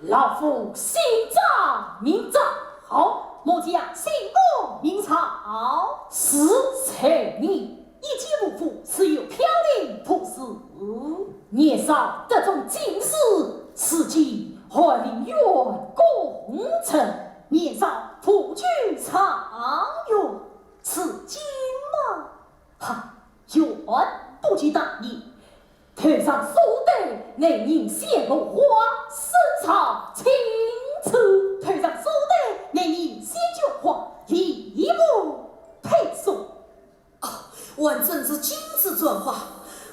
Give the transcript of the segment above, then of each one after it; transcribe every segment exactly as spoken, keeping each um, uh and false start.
老夫姓张名昭，好，末将姓吴名超。是，才年一介武夫，自幼飘零度日。年少得中进士，是继翰林院功臣。年少赴军长乐，是今吗？哈，远不及当年。 头上所戴，乃人间落花，身上青丝。头上所戴，乃人间菊花，一目配送。哦，还真是金枝转花，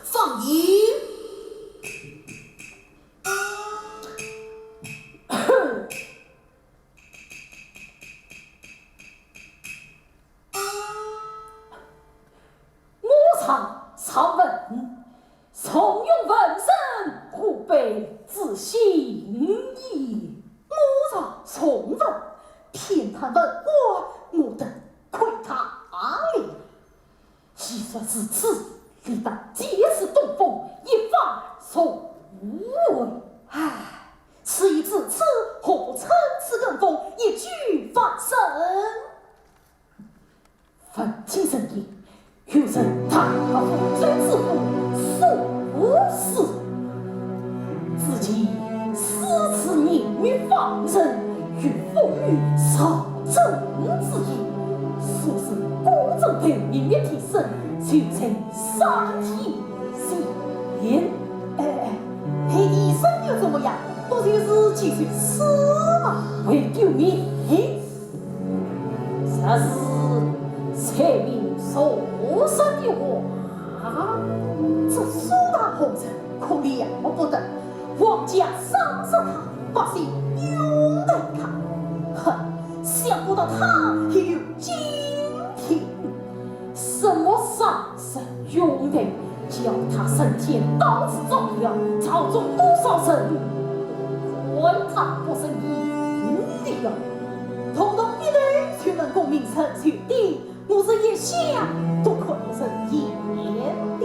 放映。我常常问，重用文人，吾辈之幸矣。我常重问，偏袒文官，我等亏他了。既然如此，理当借此东风，一发重围。唉，事已至此，何不趁此东风，一举翻身？ 闻听人言，有人大破府中之虎苏轼。只见四处人欲放人，欲伏于朝政之意。苏轼果真被明月提升，就在三天前。哎，哎，被提升又怎么样？不就是几首诗吗？为救命！ 这是才名苏轼的话。这苏大好人可了不得，皇家赏识他，百姓拥戴他。哼，想不到他也有今天。什么赏识拥戴？ 叫他升天到处张扬，朝中多少人，管他不成影了。堂堂一代就能功名成就的，我是一向都看不顺眼的。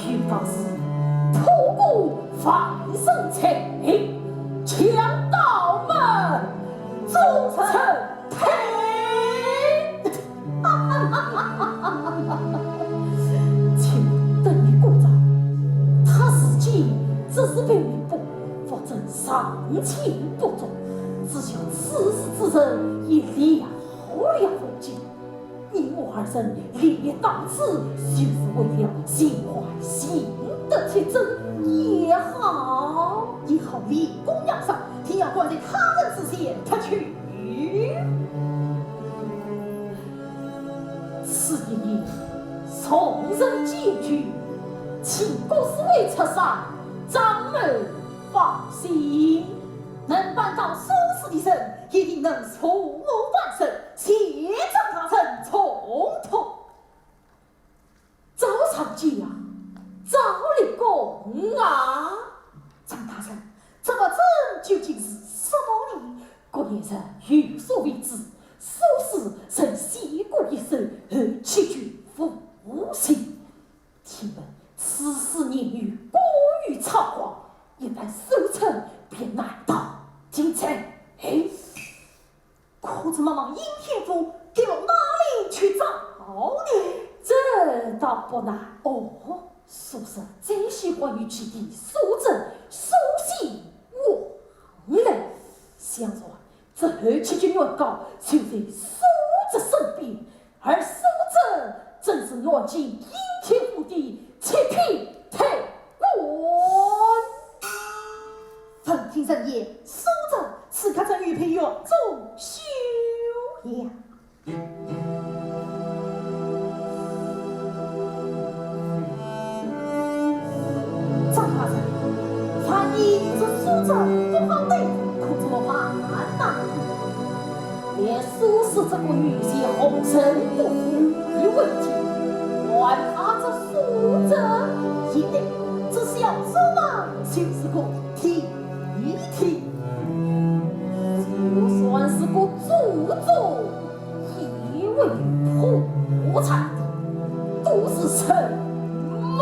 有道是，破罐万生财，强盗们终成 呸！请等你鼓掌。他如今只是被人不，不准上前不中，只求此事之人也了了风景。你我二人历练到此，就是为了寻欢寻得铁证也好。也好，立功扬赏，定要冠在他人之先，脱去 此一年，众人皆聚，请各侍卫出山，张某放心。能办到苏轼的人，一定能助我翻身，谢张大人重托。 赵长健啊，赵立功啊，张大人，这个证究竟是什么呢？各位人有所未知，苏轼曾写过一首《后七绝无情》。听闻此诗言语过于猖狂，一旦收出，便难逃金城。哎， 可这茫茫应天府，该往哪里去找呢？这倒不难。哦，苏轼最喜欢与其弟苏辙书信往来。想着这后七绝原稿就在苏辙身边，而苏辙正是南京应天府的七品太 官。闻听人言，苏辙此刻正与陪月中休呀。张大人，万一这苏辙不好对付，可怎么办呐？ 连苏轼这个女婿红尘不富贵为妻，还怕这苏辙？也对，这小苏嘛，就是个天地。就算是个祖宗，也为破产的，都是什么？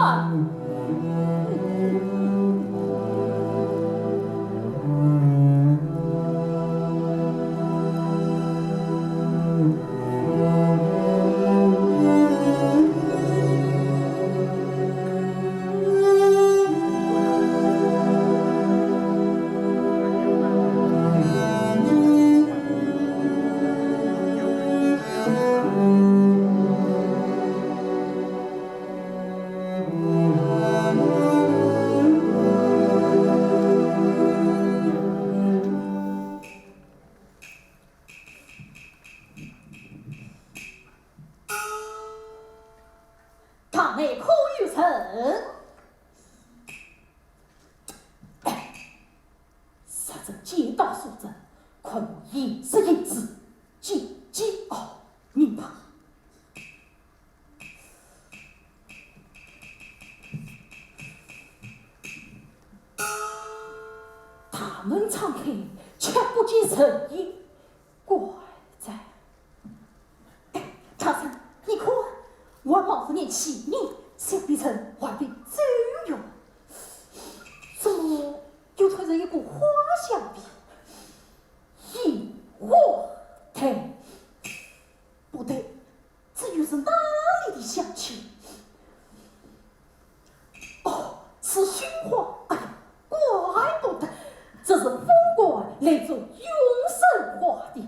到苏州，看我严实严实，见机而明吧。大门敞开，却不见人影，怪哉！哎，大人，你看，我冒着年轻人，想必成外边走哟。怎么又传着一股花香味？ 印花台。不对，这又是哪里的香气？哦，是熏花。哎呀，怪不得，这是封官来做永生花的。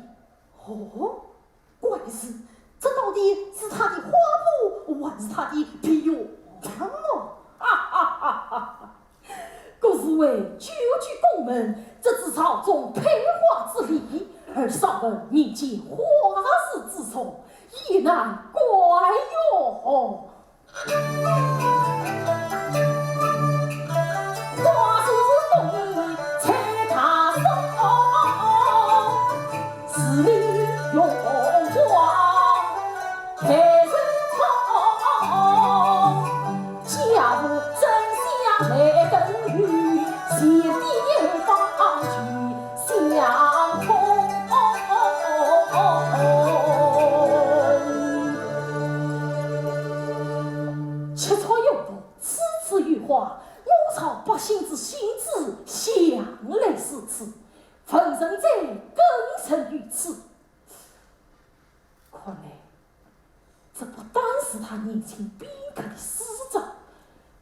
哦，怪事，这到底是他的花布，还是他的皮袄呢？哈哈哈哈哈！ 各侍卫久居宫门，这只朝中配花之礼，而少闻民间花事之说，也难怪哟。花事风采大众， 是你荣光还是错？家父真相来登于，前边有方去相通。七彩云步，处处有花，我朝百姓之心志向来如此，文人才更胜于此。 看来，这不单是他年轻宾客的诗章，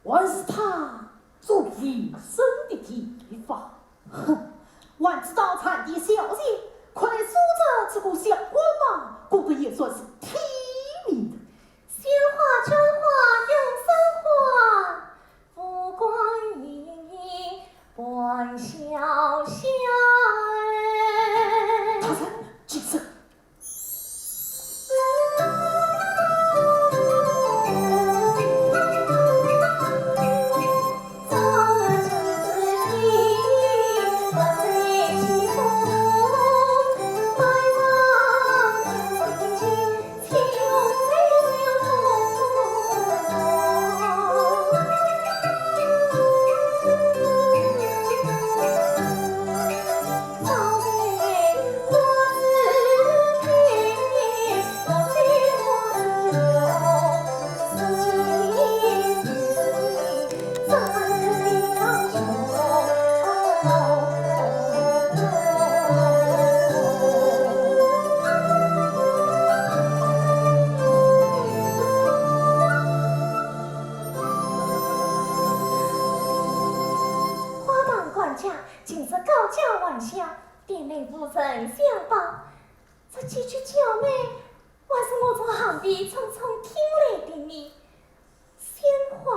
还是他做医生的地方。哼，还知道产地小姐，看来苏州这个小官嘛，过得也算是体面的。鲜花、绢花、永生花，富贵人人伴笑笑。哎。大人，请坐。 花堂管家近日高价还乡，店内无人相帮，这几句娇媚，还是我从巷边匆匆听来的呢。鲜花、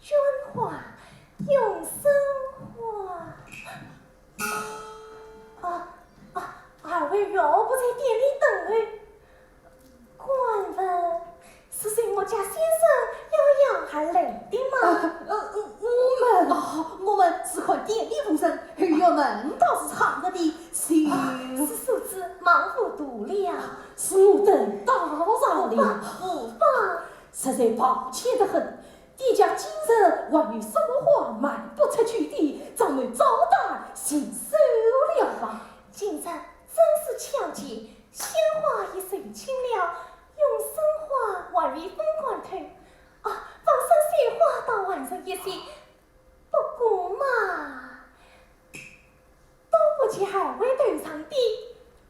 绢花、永生花。啊，啊，二位若不在店里等候， 敢问是随我家先生邀约而来的吗？呃，呃，我们……哦，我们是看店里无人，后院门倒是敞着的，是……啊，是素子忙糊涂了。是我等打扰了。无妨，无妨。实在抱歉得很，店家今日还有什么花卖不出去的，咱们早点行手了吧。今日真是巧节， 鲜花已售罄了，永生花还未分官推。啊，放生鲜花倒还剩一些，不过嘛，都不及二位头上的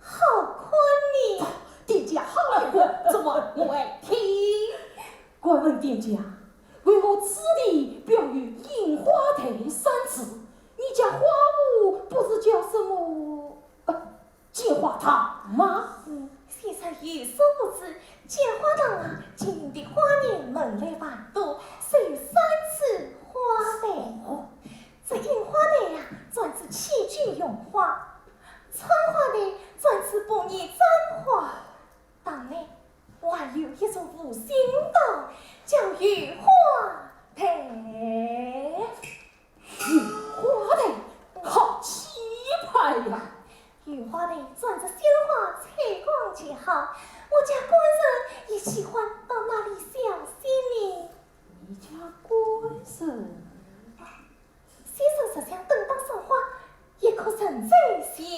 好看呢。店家好眼光，这话我爱听。敢问店家，为何此地标有印花台三字？你家花屋不是叫什么……呃， 建花堂吗？嗯，先生有所不知，建花堂啊，经营的花艺门类繁多，虽有三次花台。哦。这印花台呀，专治起居用花；窗花台专治百年簪花。堂内 还有一座无形道，叫有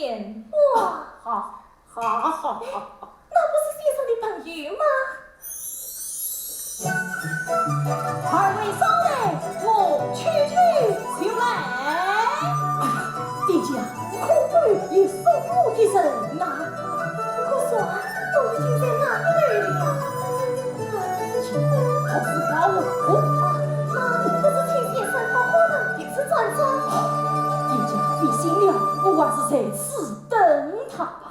哇，好，好，好，好，好。那不是先生的朋友吗？二位稍等，我去去就来。哎呀，店家，可否也送我一程呐？可是啊，都已经在那里了呀。 可是保护。啊，那不是请先生到花堂别处转转？店家费心了，我还是在此等他吧。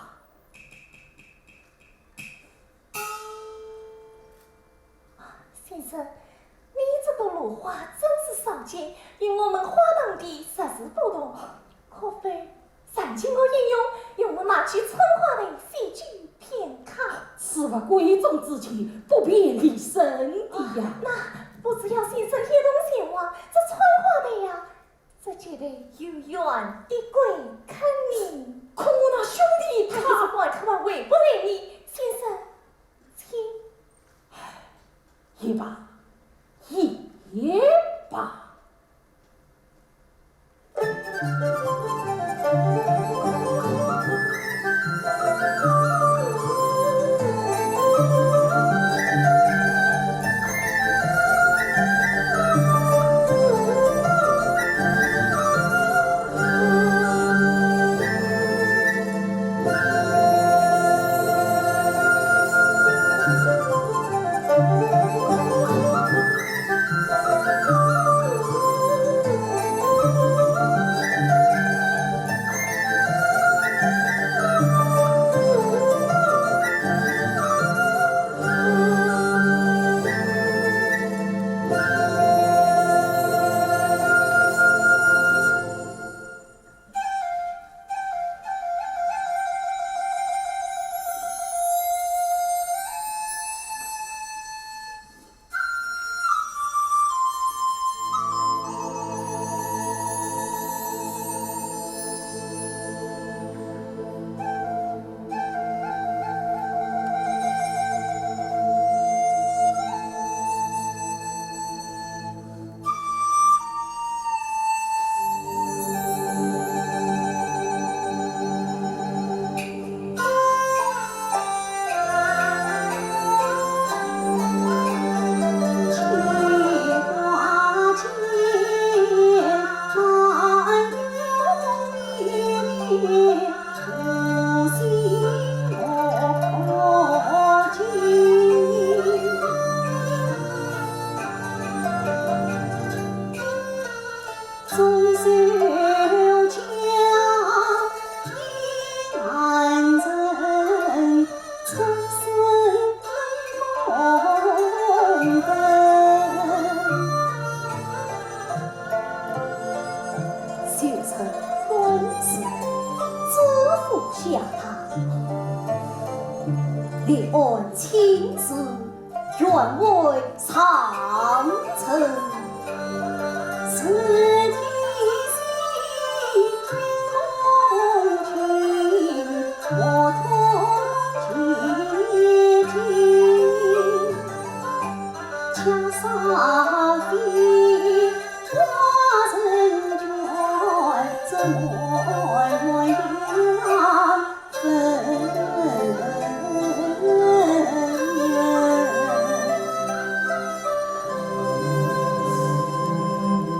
先生，你这朵落花真是少见，与我们花堂的实是不同。可否 赏金我一用，用我那句春花的戏句片刻。此物贵重之器，不便离身的呀。那不知要先生一同前往，这春花台呀，这绝对有缘的贵客呢。可我那兄弟他……他就是怪客王回不来呢。先生，请。也罢，也罢。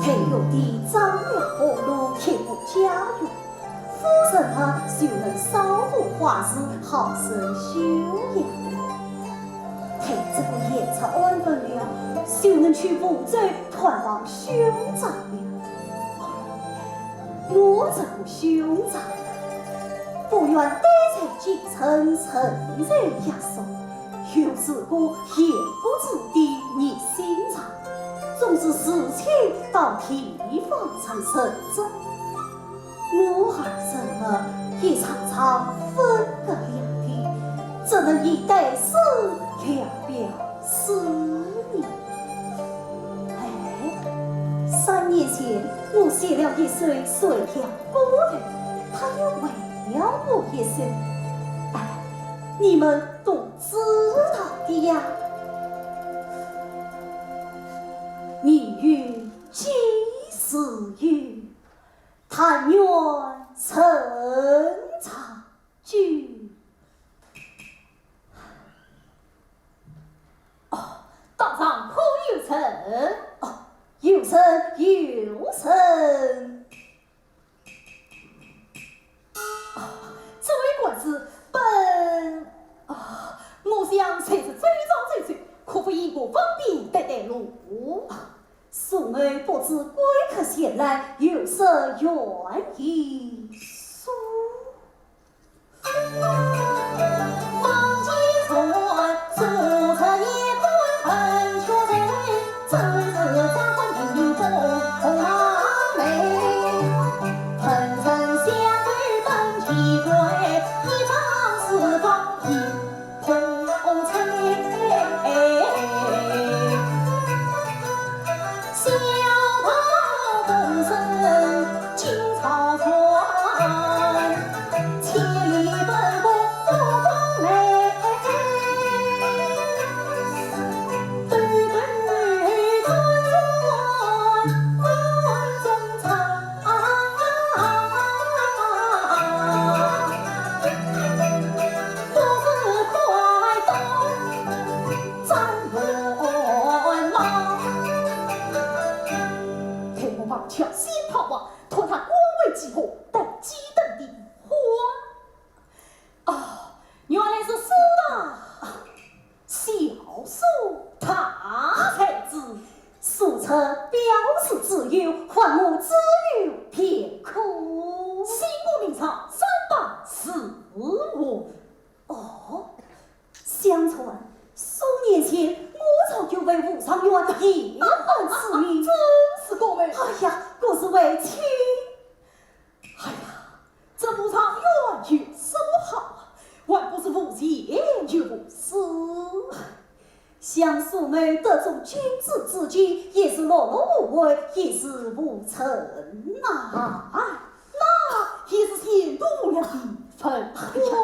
太后的丈量活路，开国家园，夫人啊，就能少做坏事，好生休养。待这个夜叉安稳了，就能去福州探望兄长了。 我这个兄长，不愿待在京城承受约束，又是个言不由衷的热心肠，总是事情到地方上去说。我二人么，也常常分隔两地，怎能以代书聊表思念？ 哎，三年前我写了一首《垂杨》歌头，他也回了我一声。哎，你们都知道的呀。年月几时有，但愿成茶酒。哦，道上可有人？哦，有人，有人。哦，这位官司本……哦，我想谁是最早最早，可否引我方便带带路？哦，素某不知贵客前来，有失远迎。苏 待我旁敲先讨话，托他官位几何，登基登的话。哦，原来是苏大，小苏大才子。苏策表示自由，还我自由便可。姓我名朝，三拜是我。哦， 相传数年前，我朝有位吴状元，也唤此名。真是个名。哎呀，可是为卿……哎呀，这吴状元有什么好啊？还不是无钱有无势。想素某得中君子之情，也是碌碌无为，也是无成呐。啊，那也是前途无量的坟。哎呀，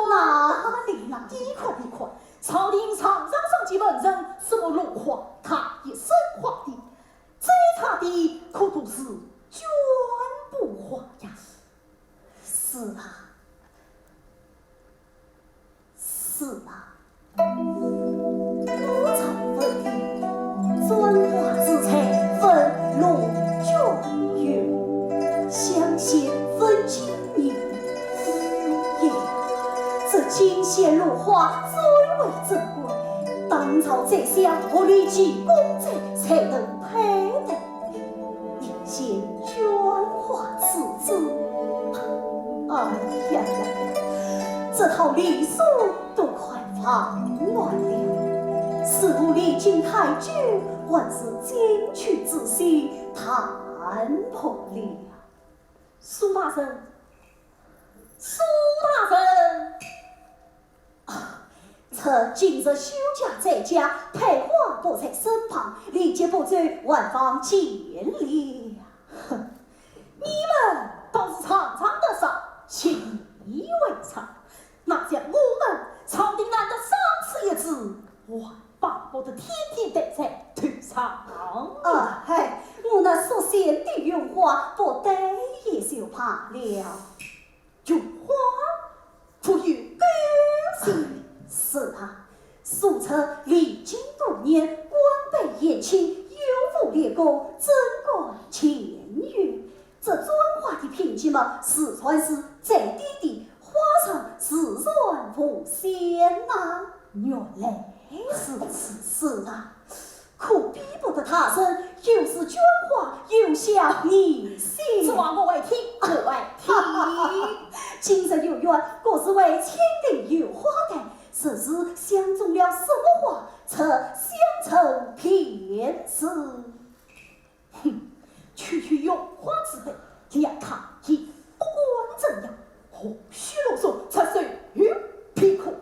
哪里哪里。你看，你看， 朝廷常常赏赐文人，什么龙华、大学、生华的，最差的可都是捐布花呀。是啊，是啊，我常问你，捐花之财，分龙捐玉，香榭分金银。 耶，这金线龙花最为珍贵，当朝宰相和礼记公子才能佩戴。你先捐花赐之。哎呀呀呀，这套礼数都快放乱了，是无礼敬太君，还是进取之心淡薄了。 苏大人，苏大人！啊，臣今日休假在家，佩花不在身旁，礼节不周，万望见谅。哼，你们倒是常常得赏，习以为常。 哪像我们朝廷难得赏赐一次，还巴不得天天戴在头上。啊，嗨，我那属县的荣华不戴也就罢了。荣华不用担心。是啊，苏策历经多年，官拜黔卿，又无立功，怎敢前越？ 这簪花的品级嘛，自然是最低的，花上自然无限呐。原来如此。是啊，可比不得他人，又是绢花，又镶你心。这话我会听，我会听。今日有缘，可是为卿的游花台，若是镶中了什么花，则相赠便是。 哼，区区荣华之辈，连他也不敢怎样，何须啰嗦，出手片刻。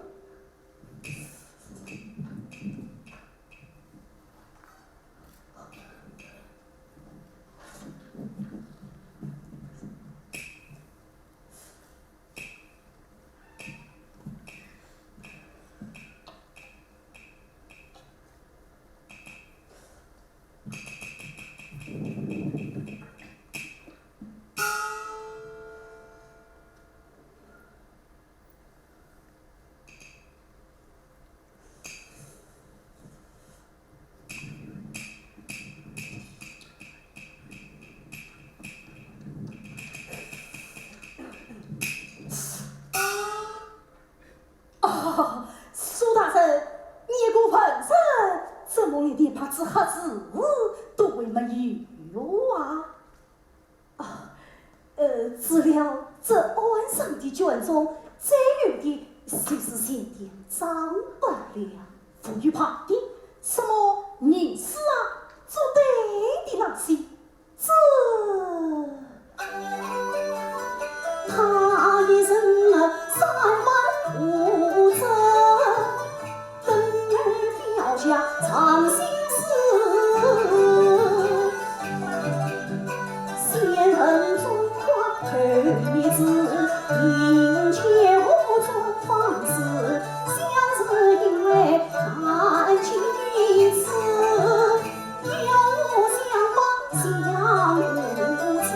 这岸上的卷宗，最有的就是钱塘张八了。无有旁的，什么吟诗啊、做对的那些，这……他一人三万五折，等儿飘下长相思。 仙人中花头一枝，银钱河中方子，相思因为难解词，有相忘相无词。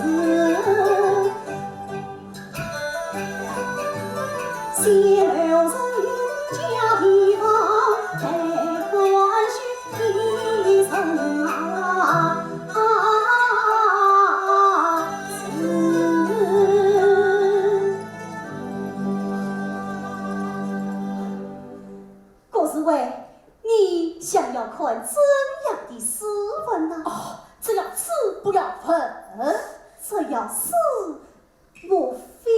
谢楼人家地方，待我去一声啊，啊，是。葛侍卫，你想要看怎样的诗文呢？哦，这要诗不要文。这要诗 莫非……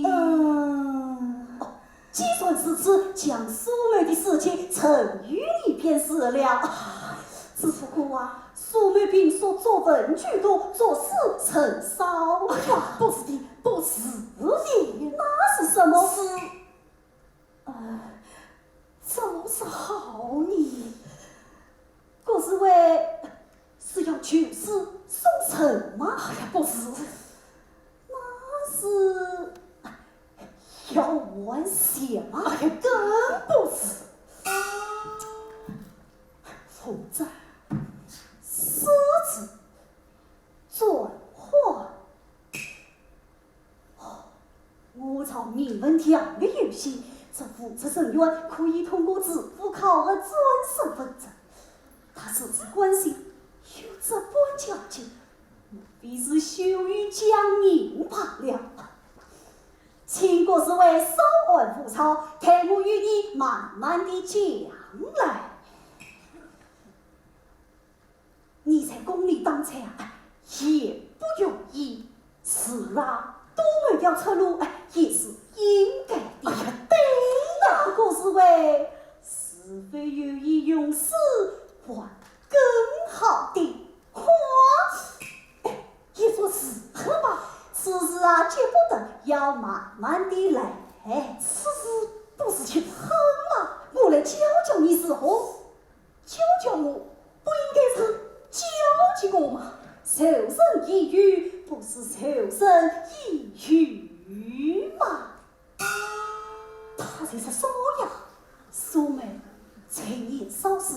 嗯。哦，既然如此，将苏某的诗集呈与你便是了。啊，只不过啊，苏某平素作文居多，作诗甚少。哎呀，不是的，不是的。那是什么？是……呃，怎么是好呢？葛侍卫是要求诗送人吗？哎呀，不是。 那是要还钱吗？哎呀，更不是。负债、失职、转化。哦，我朝名门望族有信，这负债申冤可以通过知府考核转审问责。他是不是关心，有这般交情， 莫非是羞于讲明罢了。请葛侍卫稍安勿躁，待我与你慢慢地讲来。你在宫里当差啊，也不容易。是啊，多谋条出路，哎，也是应该的。哎呀，对呀，葛侍卫，是否有意用诗换更好的 花，哎，也说是吧，此事啊，急不得，要慢慢地来。此事不是就很吗？我来教教你如何？教教我，不应该是教教我吗？授人以鱼，不是授人以渔吗？ 他就是少爷。苏某在年少时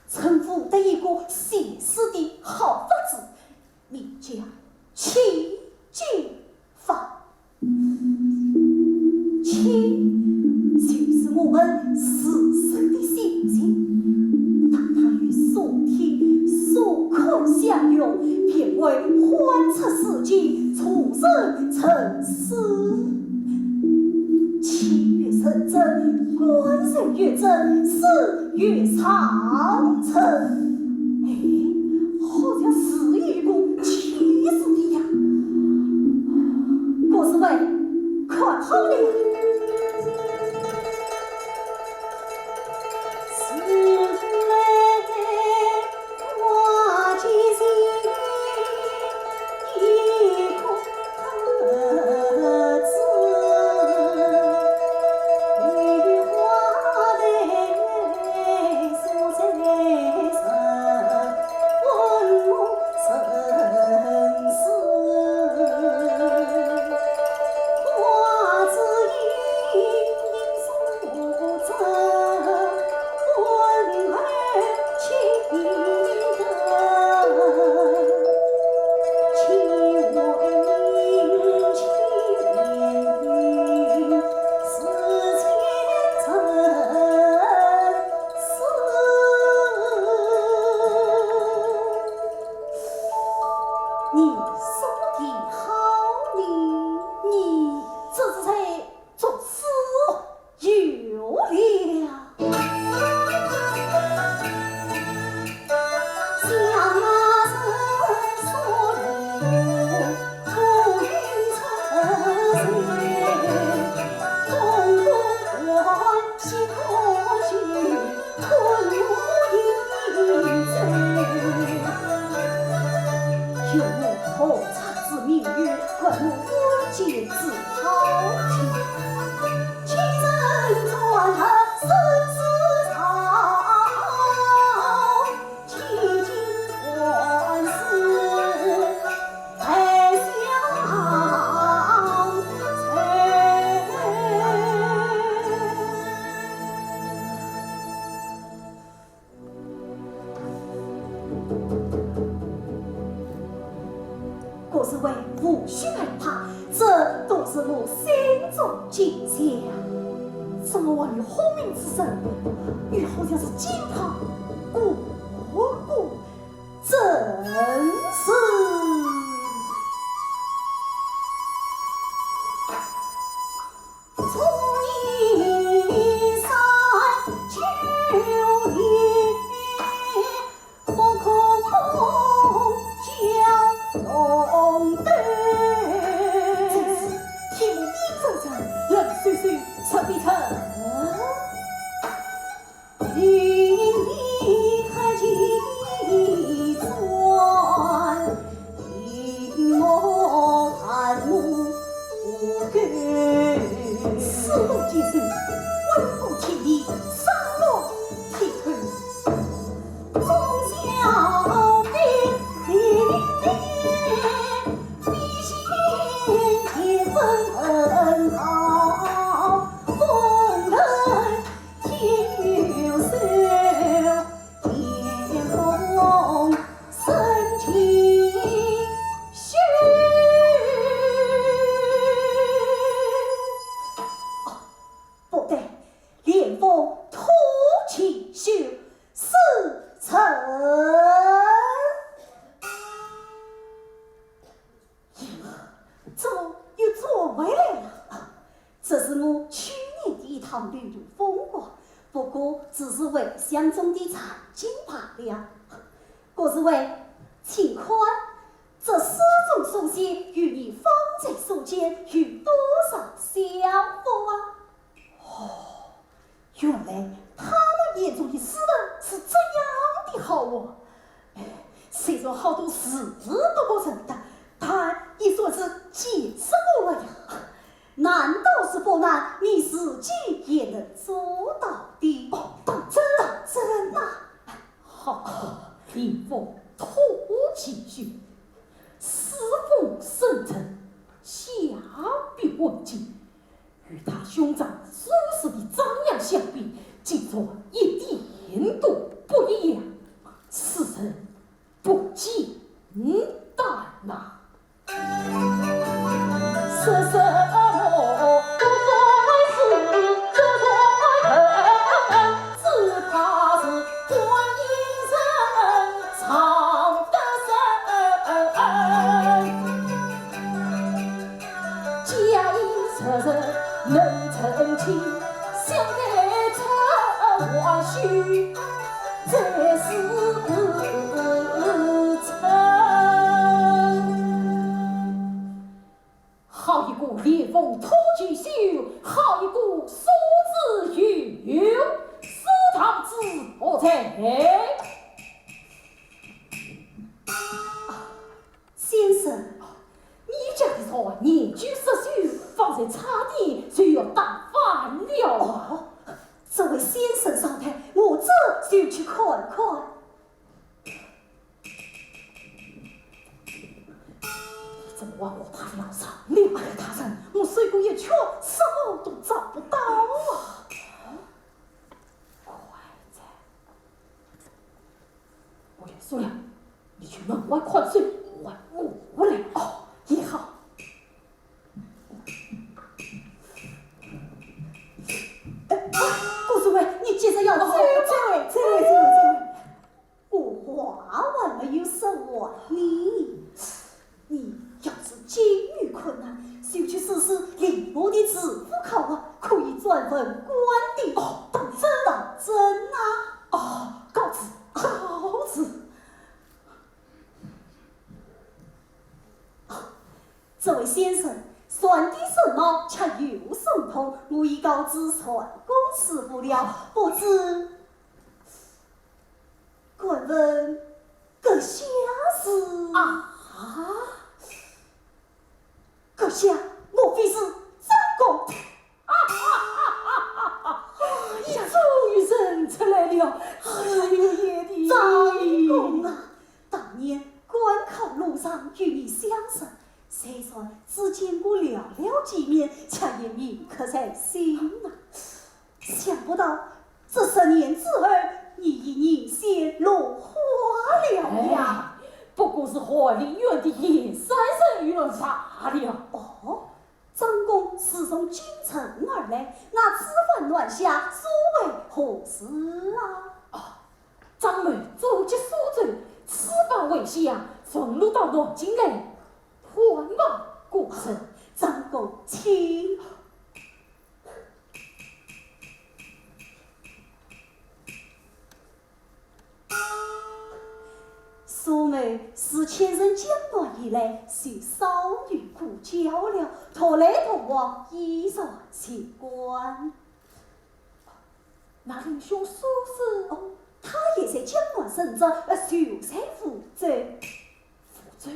曾获得一个写诗的好法子，名叫七进法。七就是我们自身的性情，当他与所听所看相用，便会唤出诗境，助人成诗。 七月认真，官人越真，诗越长成。哎，好像是有一个七字的呀。葛侍卫，看好了呀。我见之好奇，其人传得生死草，其今还是待相随。 各位无需害怕，这都是我心中景象。怎么还有好命之人？又好像是金牌官官，真是。 真是天无应人，人首首出必臣。 不对，连峰托锦绣，是臣。 咦，怎么又转回来了？啊，这是我去年的一趟旅途风光，不过只是回乡种地采景罢了。各位，请看，这诗中所写与你方才所见有多少相符啊？ 哦，原来他们眼中的诗文是这样的好哦。哎，虽然好多字都不认得，但也算是见识过了呀。难倒是不难，你自己也能做到的。哦，当真啊？当真啊。好，连峰托锦绣，诗风深沉，下笔稳劲。 与他兄长所说的张扬相比，竟然一点都不一样。此人不简单呐。 好一个连峰托锦绣，好一个苏子游，苏唐之何在？ 先生，你家的船年久失修，方才差点就要打翻了。哦，这位先生稍待，我这就去看看。你怎么往我大料上？哎呀，大人，我搜过一圈，什么都找不到啊。怪哉。 我也说了，你去门外看守，我回来。哦，也好。哎，啊，顾侍卫，你急着要走，哦，这位，这位，这位，这位。我话还没有说完呢。 你要是境遇困难，就去试试吏部的知府考啊，可以转文官的。哦，当真？当真啊！哦，告辞，告辞。啊，这位先生，船的榫卯恰有松动，我已告知船工师傅了，不知 敢问阁下是？啊，想，莫非是张公？哎呀，终于认出来了，哎呦，爷的！张公啊，当年赶考路上与你相识，虽然只见过寥寥几面，却也铭刻在心啊。想不到这十年之后，你已人间落花了呀。哎，不过是翰林院的研山人员罢了。哦，张公是从京城而来，那此番南下所为何事啊？哦，张某祖籍苏州，此番回乡，顺路到南京来探望故人。张公，请。 苏某自迁任江南以来，就少与故交了，同来同往已然习惯。那林兄苏轼？哦，他也在江南任职，呃，就在福州。福州？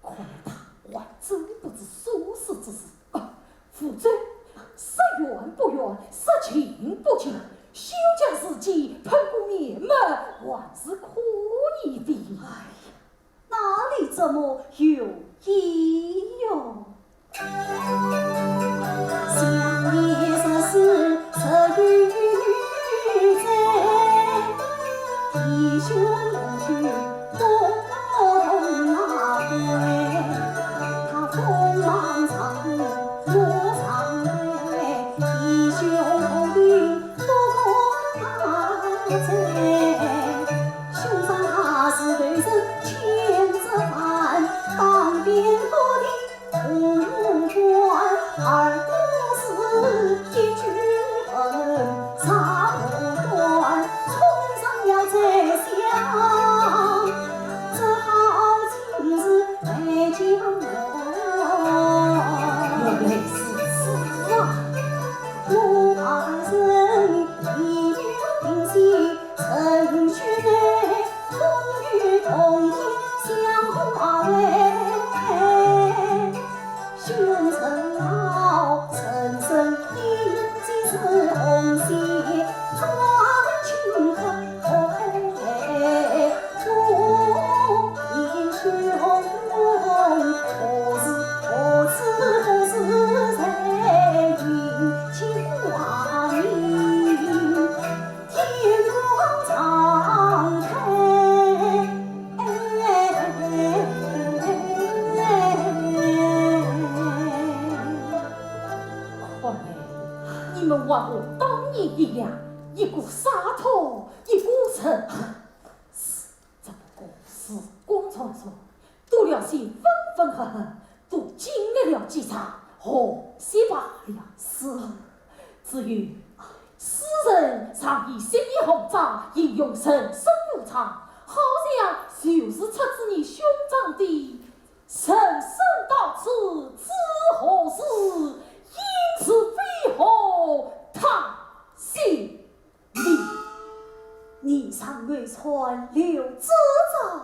看来他还真不知苏轼之事。啊，福州，说远不远，说近不近，休讲自己碰过面嘛，还是可以的。哎呀，哪里这么容易哟？ 原来如此啊！看来你们还和当年一样，一个沙土，一个人。是，只不过时光匆匆，多了些分分合合，多经历了几场和稀罢了。是。至于世人常以信义轰炸，形容人生无常，好像就是出自你兄长的“人生到此知何时，应是非何他心”。 你，你常为川流之燥，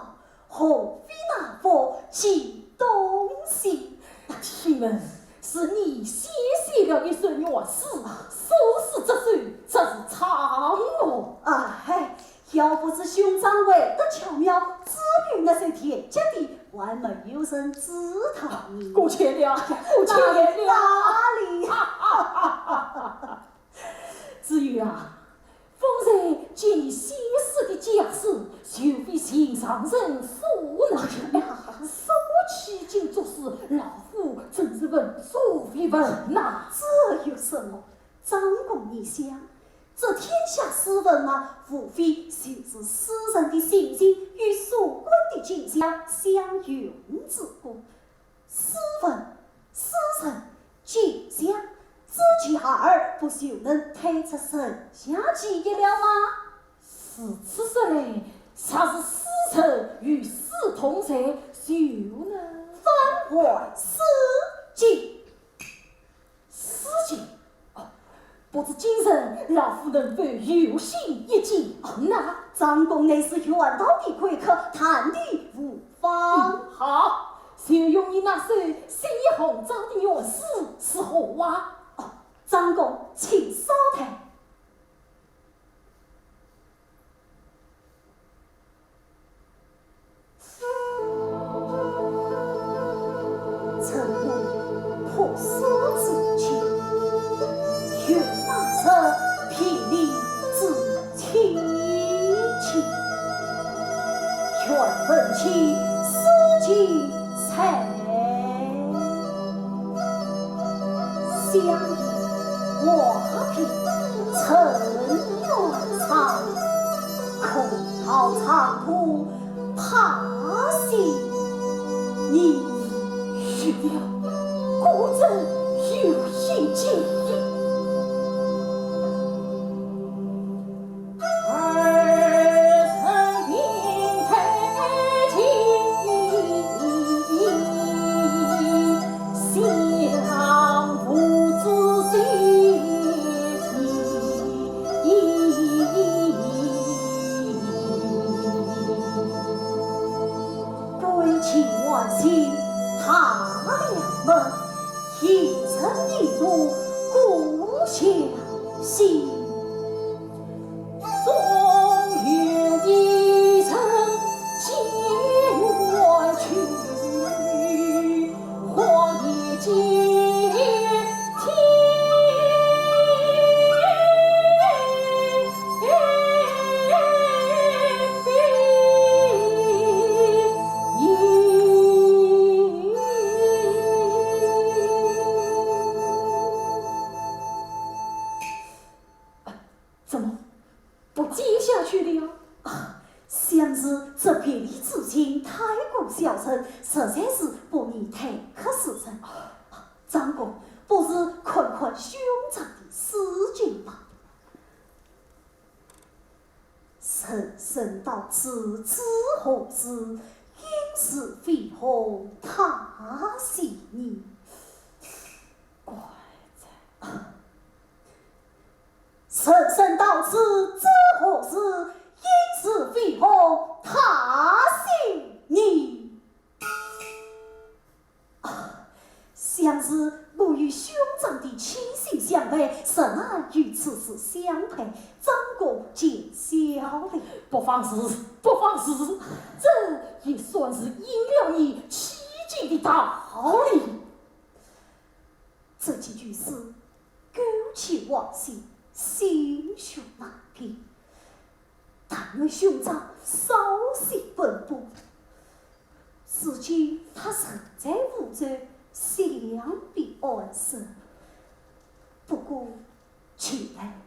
何必那副激动心？请问是你先写了一首元诗，苏轼这首则是唱哦。啊，嗨，要不是兄长会得巧妙，至于那首田家地，还没有人知道呢。过谦了，过谦了。哪里，哪里？ 子羽啊，方才见你写诗的架势，绝非寻常人所能及。什么起劲作势，老夫真是闻所未闻呐。这有什么？张公，你想，这天下诗文嘛，无非就是诗人的心情与所观的景象相融之故。 诗文、诗人、景象，只其二，不就能推测人家之意了吗？如此说来，若是诗人与诗同在，就能翻换诗境。诗境？哦， 不知今日老夫能否有幸一见？那张公乃是远道的贵客，谈的无妨。嗯，好，就用你那首新意红妆的原诗是何话？哦，张公，请稍待。 怎么，不接下去了？啊，想是这别离之情太过销声，实在是不宜太刻使人。啊，张公，不如看看兄长的诗经吧。人生到此知何日，应是飞鸿踏雪泥。怪哉！ 人生到此知何日，应是飞鸿踏雪泥。啊，想是我与兄长的倾心相伴，实难与此事相配，张公见笑了。不妨事，不妨事，这也算是应了你欺君的道理。这几句诗 勾起王相心绪难平。但愿兄长稍息奔波。如今他人在吴州，想必安身。不过，近来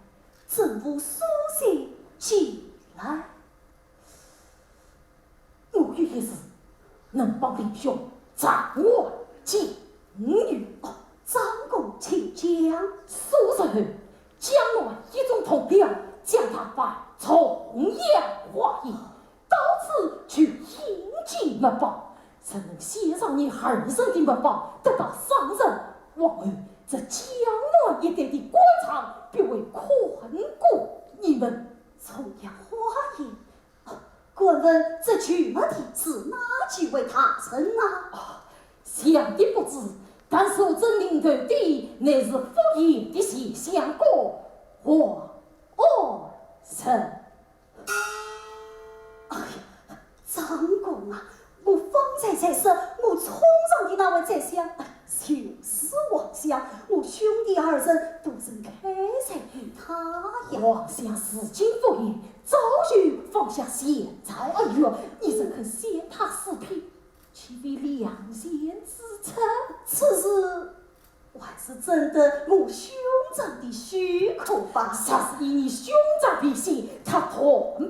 政务疏信进来。 我有一事，能帮弟兄暂缓境遇。哦，张公请讲。数日后，江南一众同僚将他拜重阳华爷，到此求阴间门报，若能献上你儿子的门报，得到赏赐，往后这江南一带的官场必会宽广你们。重阳华爷， 敢问这求门的是哪几位大人啊？哦，想必不知，但是这领头的乃是府尹的前相公王安石。哎呀，张公啊，我方才才说，我冲上的那位宰相，就是王相，我兄弟二人不曾开罪于他呀。王相自今赴宴， 早就放下前朝恩怨，你怎肯陷他私批，岂非良贱之策？此事还是征得我兄长的许可吧。若是以你兄长为先，他断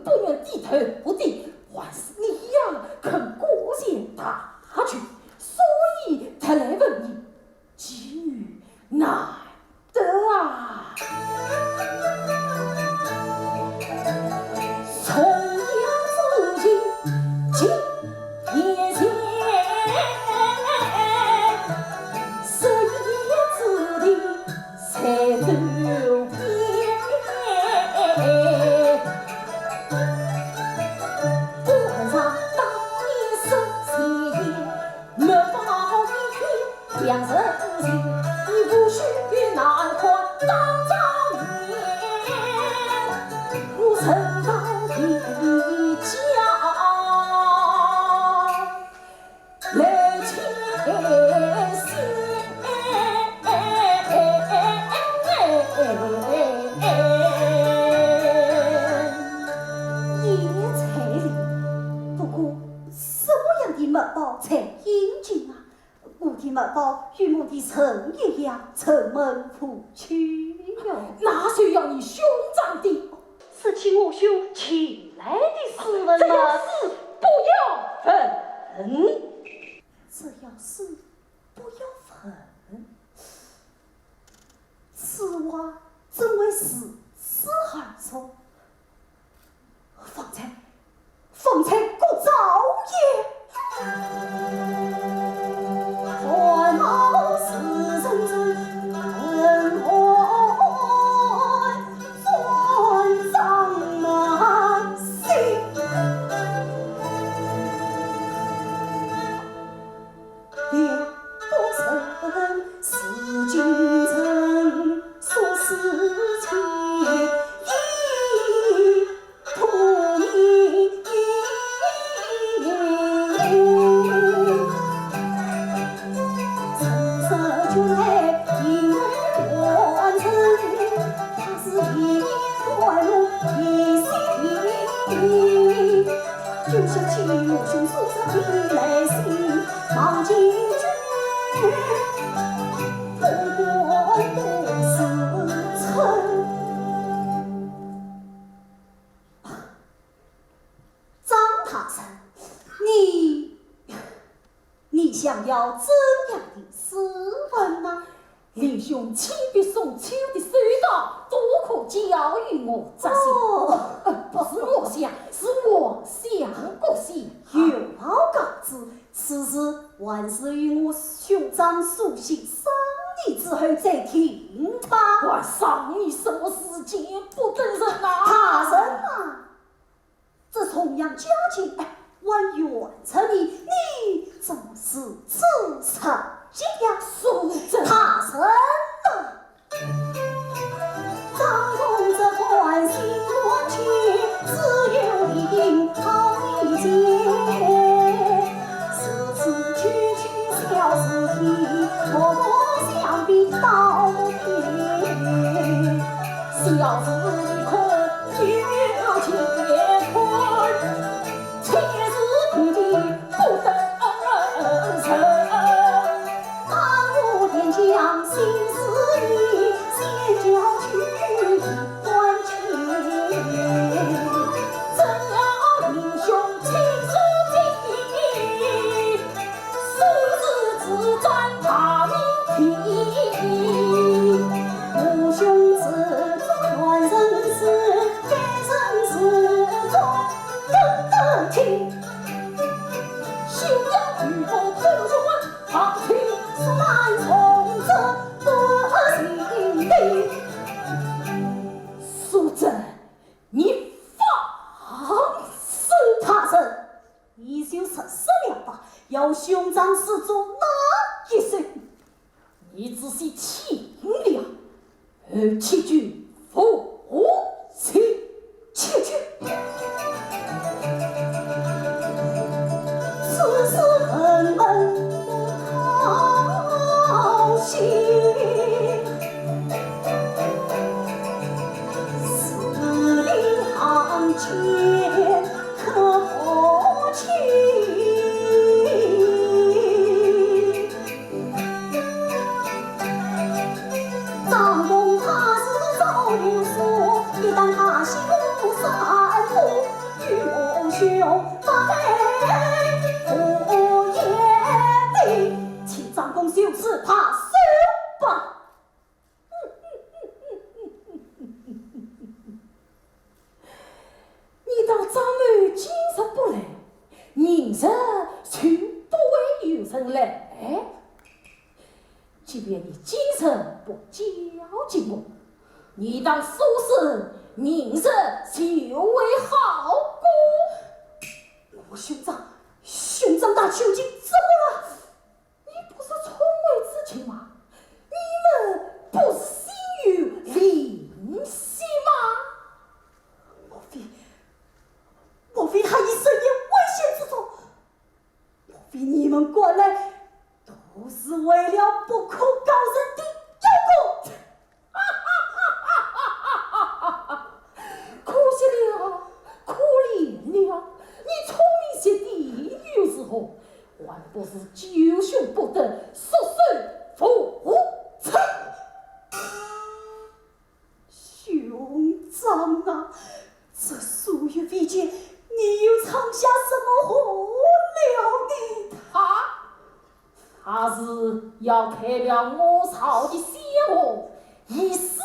不愿低头不低，还是你呀肯顾全大局，所以特来问你，机遇难得啊。两人行，你不许难看张张面，我身高一家来牵线。也在理，不过什么样的墨宝才应景啊？ 我的墨宝与我的人一样，城门府去哟。那就要你兄长的。是替我兄请来的诗文吗？这要诗不要问。这要诗不要问。 此话怎会如此耳熟？方才，方才果照也。张大人，你，你想要怎样的诗文呢？ 林兄亲笔送秋的诗稿，都可交与我作兴。哦。呃，不是我想，是我想个兴。有好稿子，此事还是与我兄长书信商议之后再定吧。还商议什么事情？不等人呐。大人啊， 这重阳佳节，还远着呢，你怎么如此着急呀？素贞。大人呐，张公这官心难解，只有一好意见。事事区区小事体，莫莫相比到天。小事可 有乾坤，千事不得不得人。当我天将心似意，先交去一段情。怎料英雄请书信， 数日之间大明天，我兄自作乱人事，该人事中等得听。休要与我偷说，旁听说难从这不幸的。素贞，你放肆！大人， 你就说说了吧，要兄长诗作哪一首？你仔细听了，而且句服气。且句。此事很好心，是你行间 可不去。张公他是早有数，一旦他心不善，与我兄不配，无言的。请张公就此罢手吧。 你道张某今日不来，明日就不会有人来。即便你今日不交给我，你当书信明日就会好过。我兄长，兄长他究竟怎么了？ 你不是从未可告人的妖功。可惜了，可怜了，你聪明绝顶又如何？还不是九兄不得，束手无策。兄长啊，这数月未见，你又藏下什么祸了呢？他，他是要开了我朝的先河，以死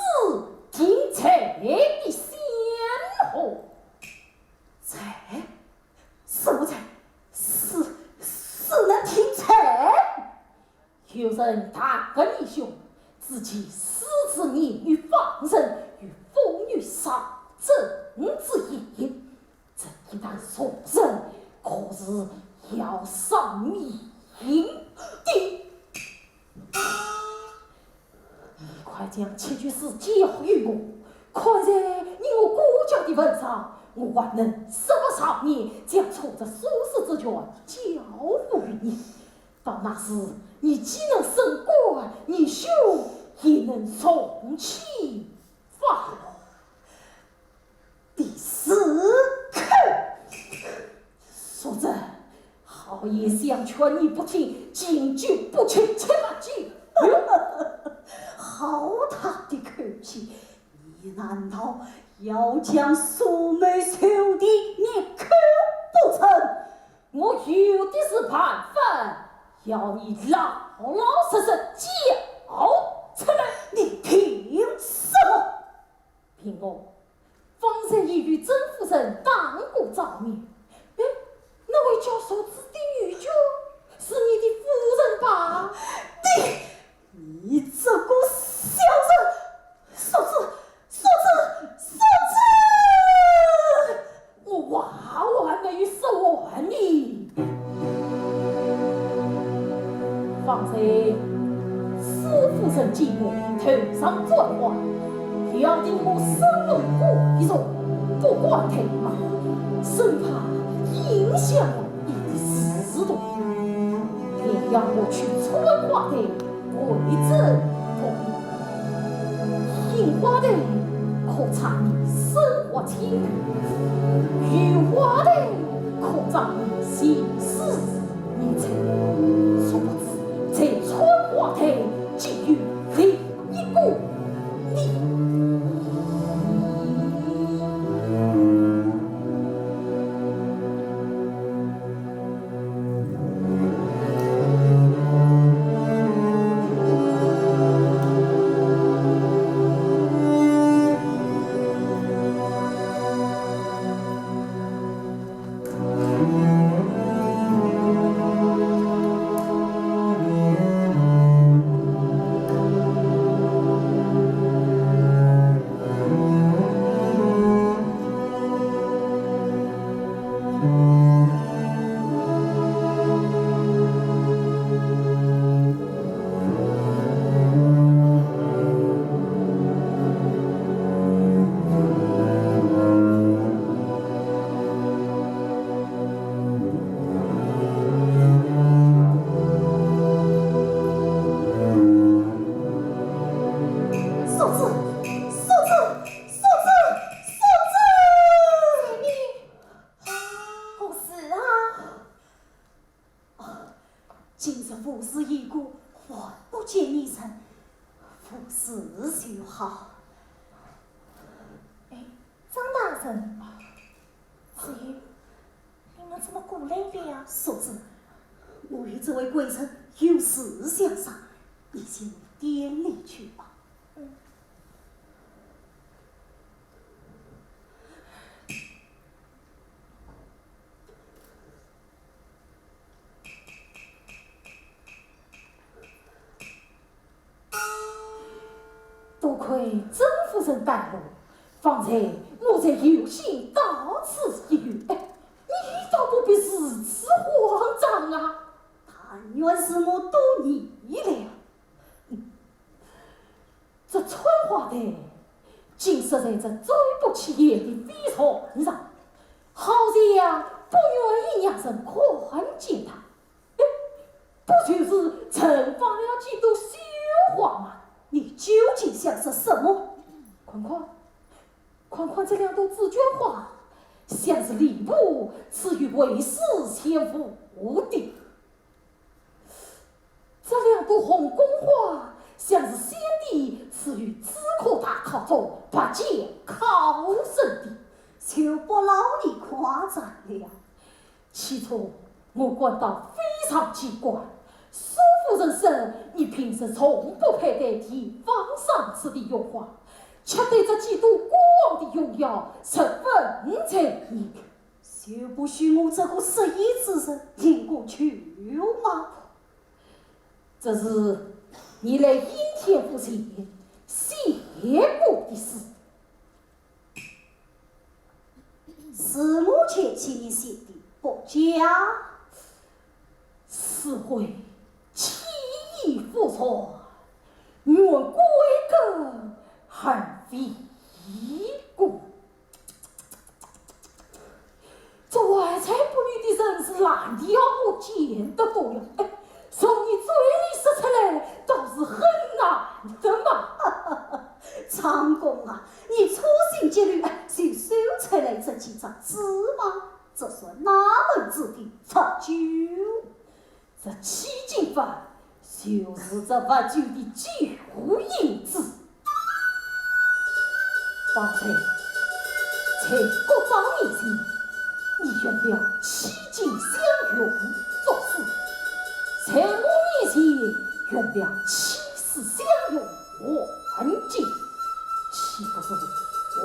定罪的先河。罪？什么罪？死，死能定罪？ 有人弹劾你兄，指其私自言语放人，与妇女上枕之言，这一旦受审，可是要丧命的。你快将七句诗交与我，看在你我顾家的份上，我还能设法赦免，将错责收拾之权交付于你。 到那时，你既能升官，你兄也能重启法网。第四口，说着，好言相劝你不听，敬酒不吃吃罚酒。好大的口气！你难道要将苏某兄弟灭口不成？ 我有的是办法，要你老老实实交出来。你凭什么？凭我方才已与曾夫人打过照面。哎，那位叫淑子的女眷是你的夫人吧？你，你这个小人！淑子，淑子，淑子！ 我话还没有说完呢。方才苏夫人见我头上簪花，料定我身份贵重，不敢怠慢，生怕影响了你的仕途，便要我去穿花台 为之不平。印花台可赠你生活清贫，油花台可赠你前世孽债。殊不知，在穿花台竟有另一个你。 淑子，淑子，淑子，淑子！你何事啊？啊，今日父子已故，还不见你人，父子就好。哎，张大人，是 你们怎么过来的呀？淑子，我与这位贵人有事相商，你先回店里去吧。嗯。 多亏曾夫人带路，方才我才有幸到此一游。哎，你倒不必如此慌张啊！但愿是我多疑了。这春花台，竟是在这最不起眼的飞船上，好像不愿意让人看见它。 哎，不就是盛放了几朵鲜像是什么？看看，看看这两朵紫鹃花，像是吏部赐予卫士前赴的。这两朵红宫花，像是先帝赐予知客大考中拔尖考生的。就不劳你夸赞了。 起初我感到非常奇怪，苏夫人说你平时从不佩戴地方赏赐的荣华，却对这几朵过往的荣耀十分在意。就不许我这个失意之人言过其实吗？这是你来应天府前写过的诗。 是我前几年写的，不假。诗会起意复传，原归根而非古。这怀才不遇的人是烂的要我见得多呀。哎，从你嘴里说出来，倒是很难的嘛。张公啊， 你处心积虑，就收出来这几只字吗？这算哪门子的法酒？这七斤法，就是这法酒的救命子。方才，在国丈面前，你用了七斤香云作诗，在我面前用了七世香云 还敬，岂不是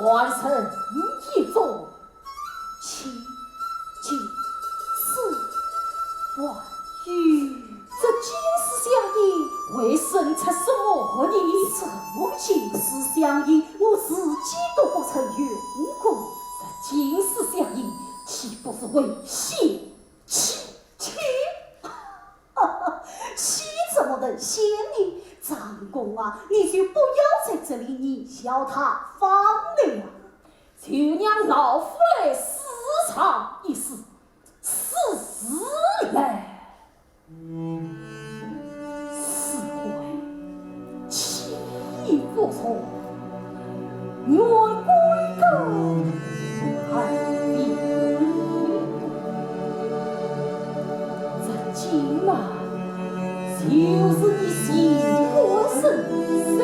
万人一种七敬四还有？这敬四相应会生出什么呢？什么敬四相应？我自己都不曾用过。这敬四相应，岂不是会显气？气？ 气怎么能显呢？张公啊，你就不要在这里贻笑他方了。就让老夫来试尝一试，试试来。诗会起意复传， 原归根而非古。这敬啊，就是你行官身份。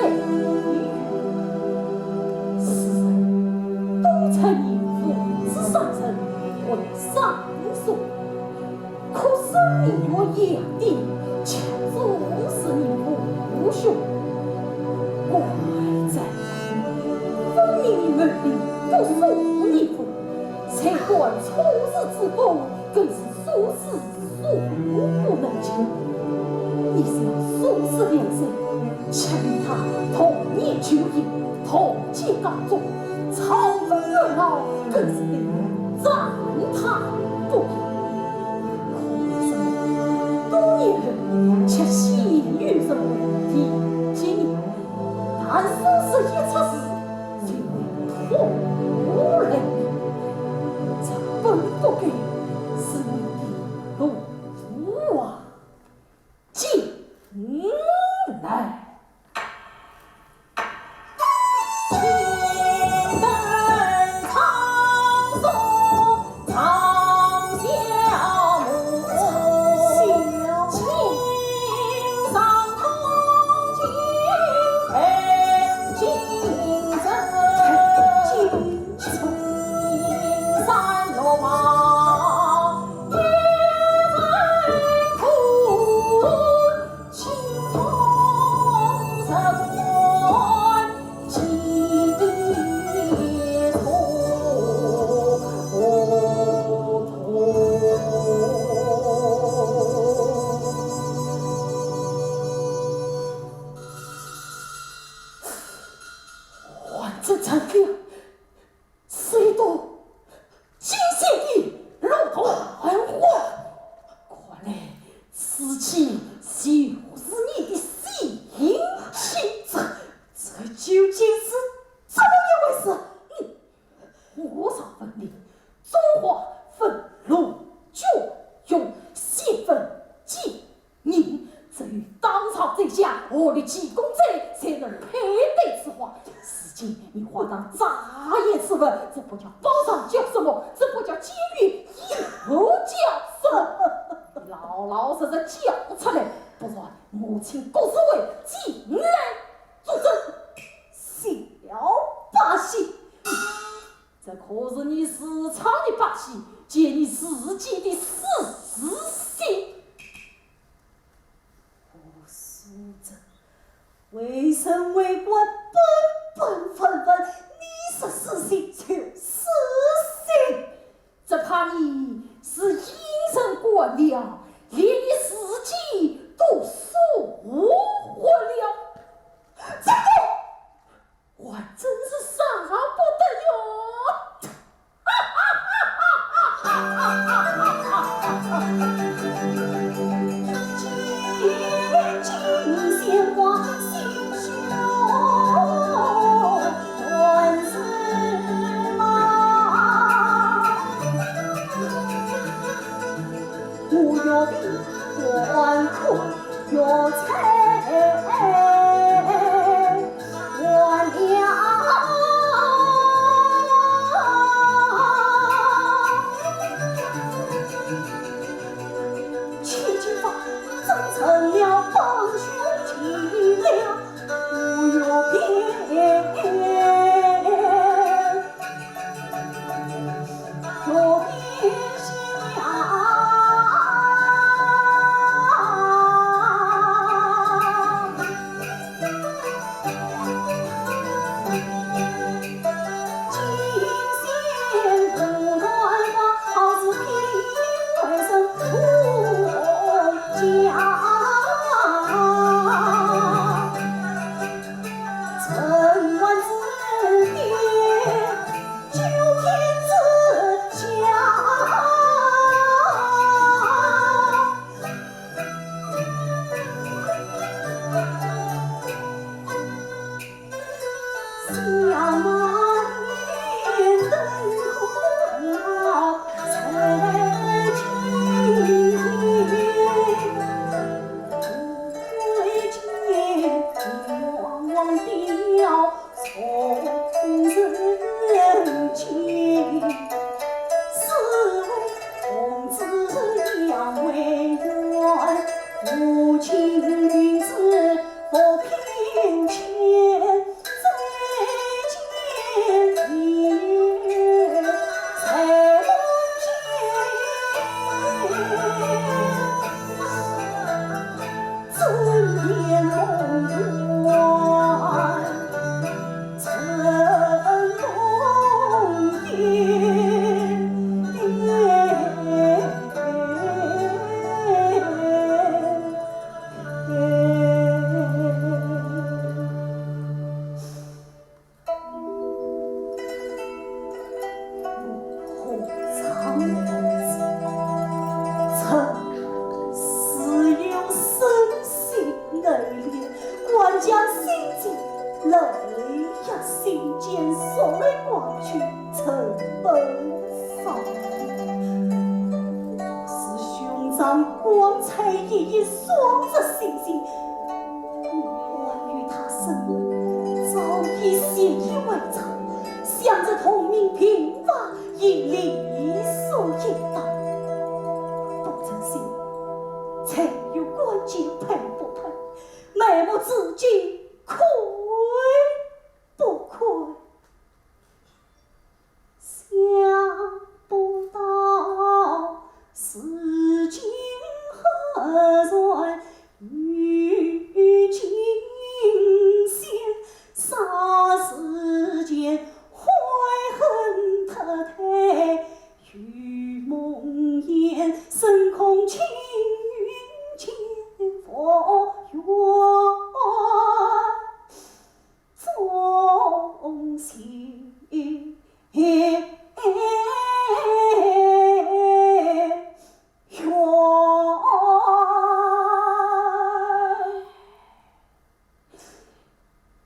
世人都称你父子三人为尚书， 可是你我一定，却总是你父兄。怪哉，分明你门第不属你父，才官出仕之后，更是殊死数不能及。你是要苏氏两人，却令他同年就任，同进高中，朝中元老更是对你赞叹不已。 可为什么多年后却鲜有人为提及你？但苏氏一出世，就为托孤来命，这本不该是你的路啊！进来。还真成了，是一朵 惊心的绿豆荷花。看来此去就是你的喜庆。这，这究竟是怎么一回事？嗯，我常闻名，中华分龙卷云，仙分金 人，只有当朝宰相，何立奇公子才能配得此你花上眨眼之功，这不叫报上叫什么？这不叫监狱以后叫什么？老老实实交出来，不然母亲各自为前来作证。小把戏，这可是你自创的把戏，见你自己的死心。我苏州 为人为官本本分分，你说死心就死心。只怕你是因人官僚，连你自己都说活了。这个还真是少不得哟。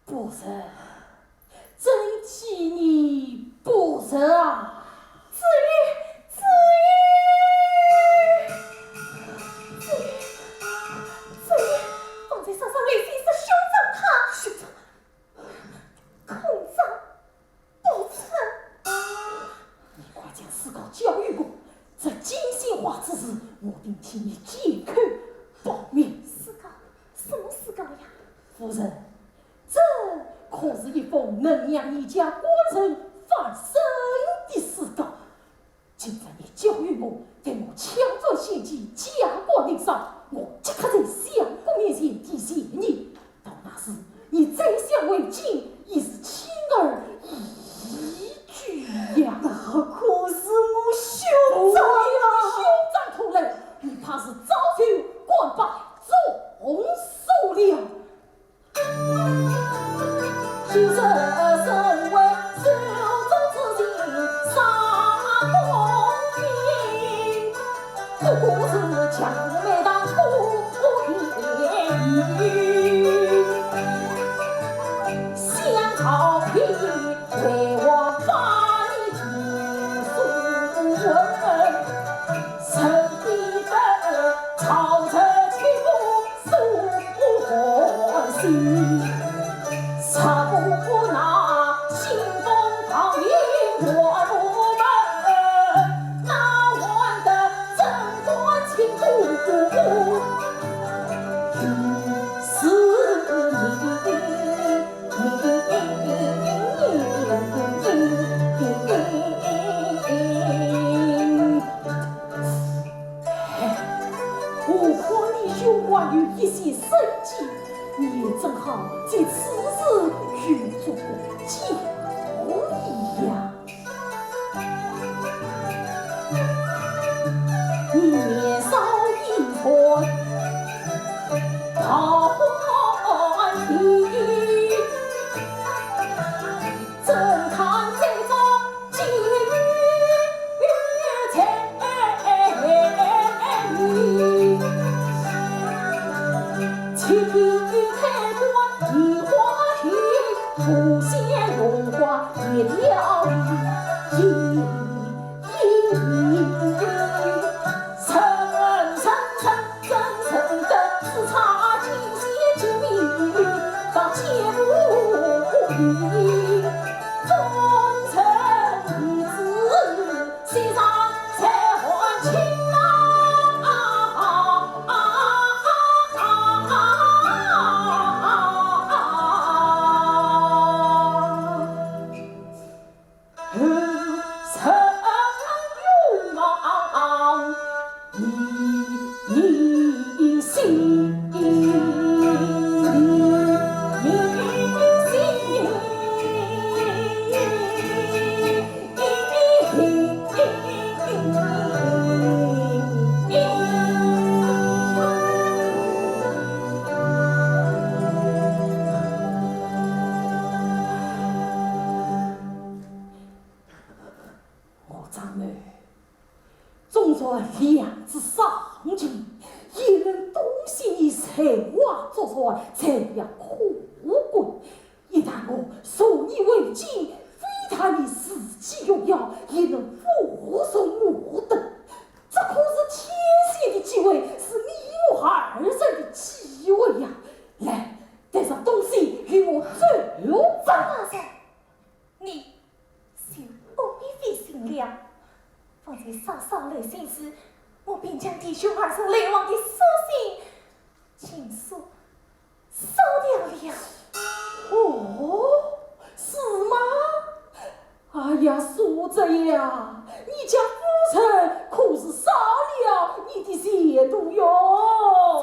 不仁，真替你不仁啊！子玉，子玉，子玉，子玉，方才嫂嫂来信说兄长他……兄长……空长。请你开口保密。是个，什么事个呀？夫人，这可是一封能让你家官人翻身的书稿。今朝你交与我，待我抢转献计，加官领赏，我即刻在相国面前提谢你。到那时，你再想回京，已是轻而易举呀。那可是我兄长啊！兄长拖累，你怕是早就官拜中书了。 哎，我看你胸怀有一些生机，你也正好借此事去做个交易呀。你年少已穿桃花衣， 怎堪再作金玉钗？青天开关移花亭，无限荣华一条鱼。 我张某，纵然两子双全，也能洞悉你才华卓才，才华可贵。一旦我送你回京，非但你自己荣耀，也能服从我等。这可是天选的机会，是你我二人的机会呀！来，带上东西，与我走吧。张大人， 你就不必费心了。方才嫂嫂来信时，我便将弟兄二人来往的书信、情书烧掉了。哦，是吗？哎呀，素贞呀，你家夫人可是烧了你的前途哟。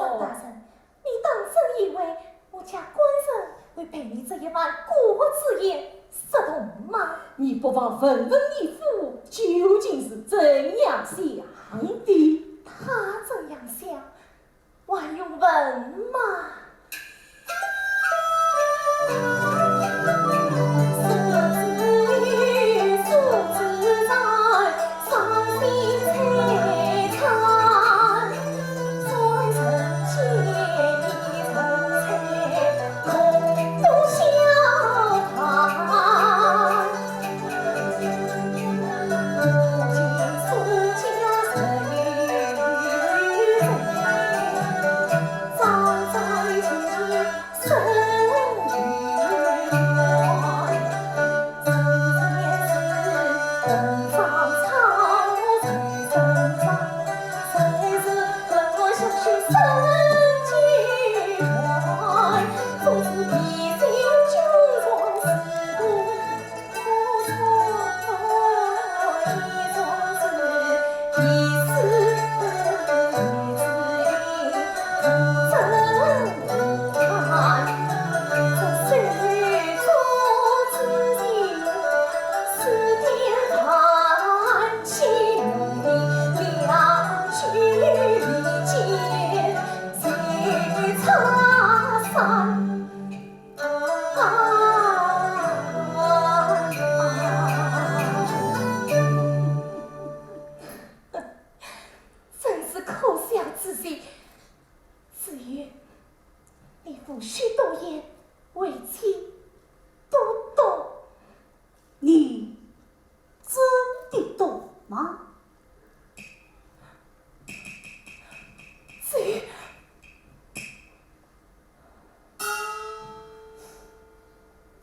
张大人， 你当真以为我家官人会被你这一番过之言说动吗？你不妨问问你夫究竟是怎样想的。他怎样想，还用问吗？ 张载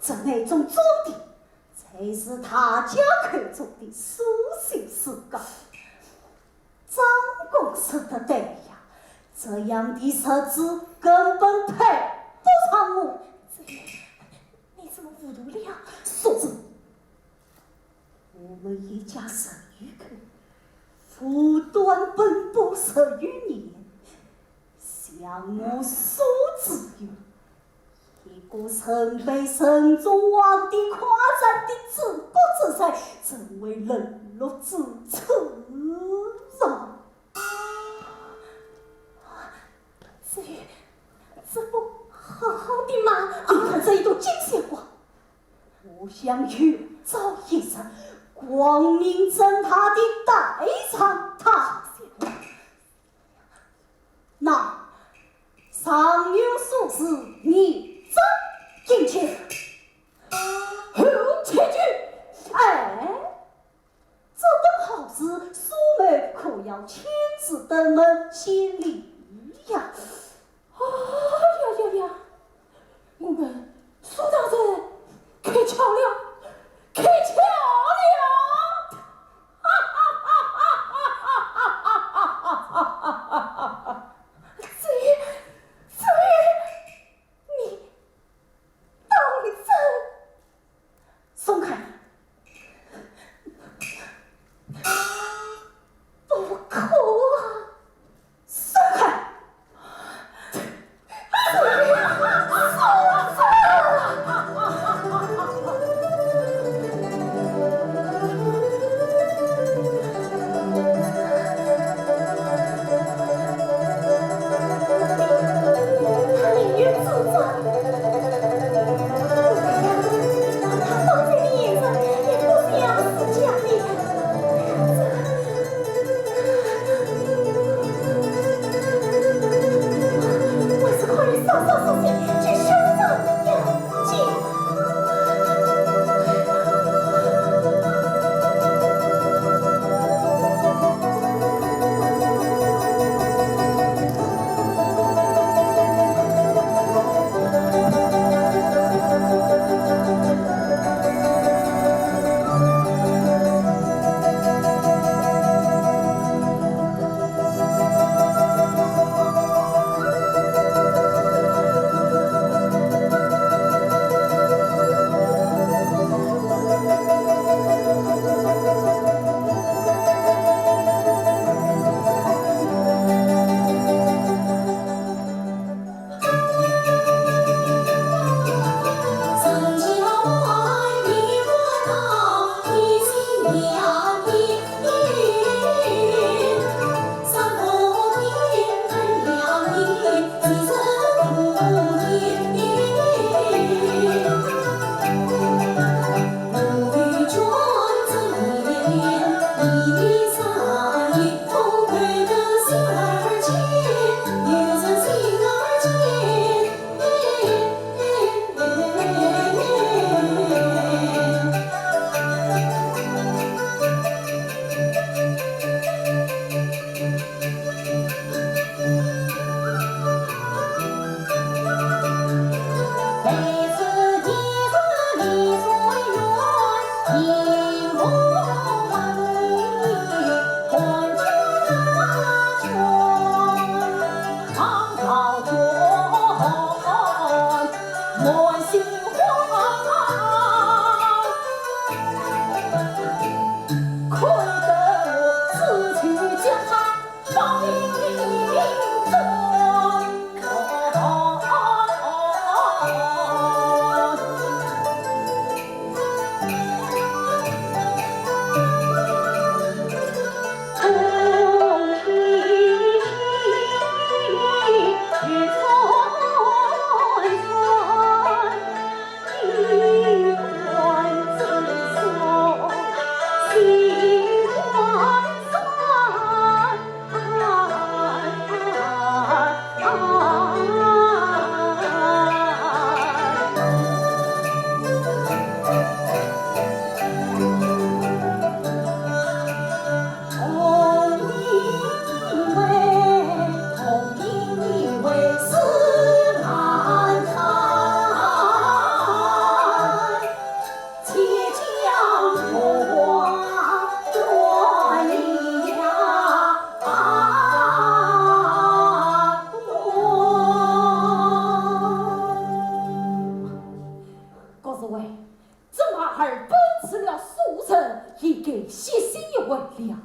这内中装的，才是大家口中的苏州世家。张公说得对呀，这样的日子根本配不上我。这，你怎么糊涂了？说着，我们一家十余口，无端奔波十余年，想我苏子玉，一个人被仁宗皇帝夸赞的治国之才，成为冷落之处啊！子玉，这不好好的吗？你看这一朵金鲜花，我想有朝一日光明正大的戴上它。那，常用书是你真进去。后退去。哎，这等好事，苏某可要亲自登门见礼呀。哎呀呀呀！我们苏大人开窍了，开窍了！子玉，子玉，你当真？松开！不可啊！松开！喂，这马儿奔出了苏城，也该歇息一会了。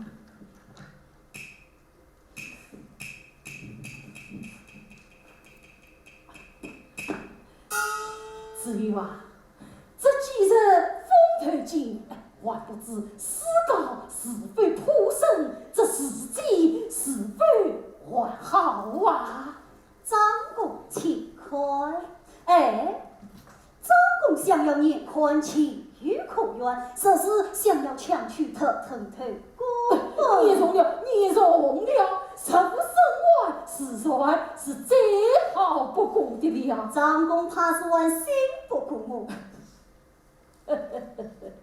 子玉啊，这几日风头紧，还不知世道是否普生，这时机是否还好啊？ 张公，请看。哎，张公想要年看情有可原，实是想要强娶特藤头姑。严重了，严重了，这个身外之人是最好不过的了。张公怕是还信不过我。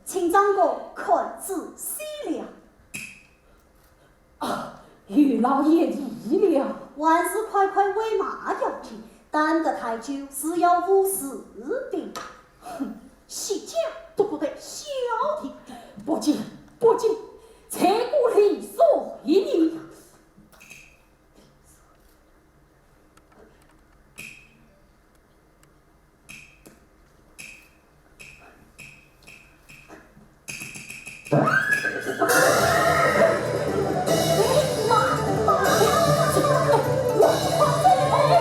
请张公看仔细了。 啊，有劳贤弟了。还是快快喂马要紧，耽搁太久是要误事的。哼，谢家都不得小的。不急，不急，这个李素与你。 哎，妈，妈呀，我去跑这里。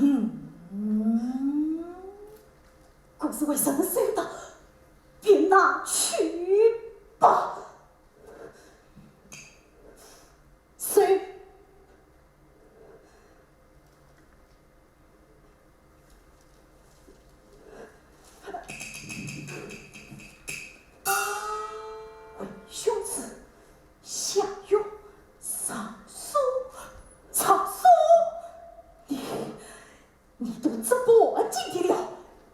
嗯，顾侍卫什么收到，便拿去吧。谁？为兄子下药，上书，上书，你 你都这般境地了，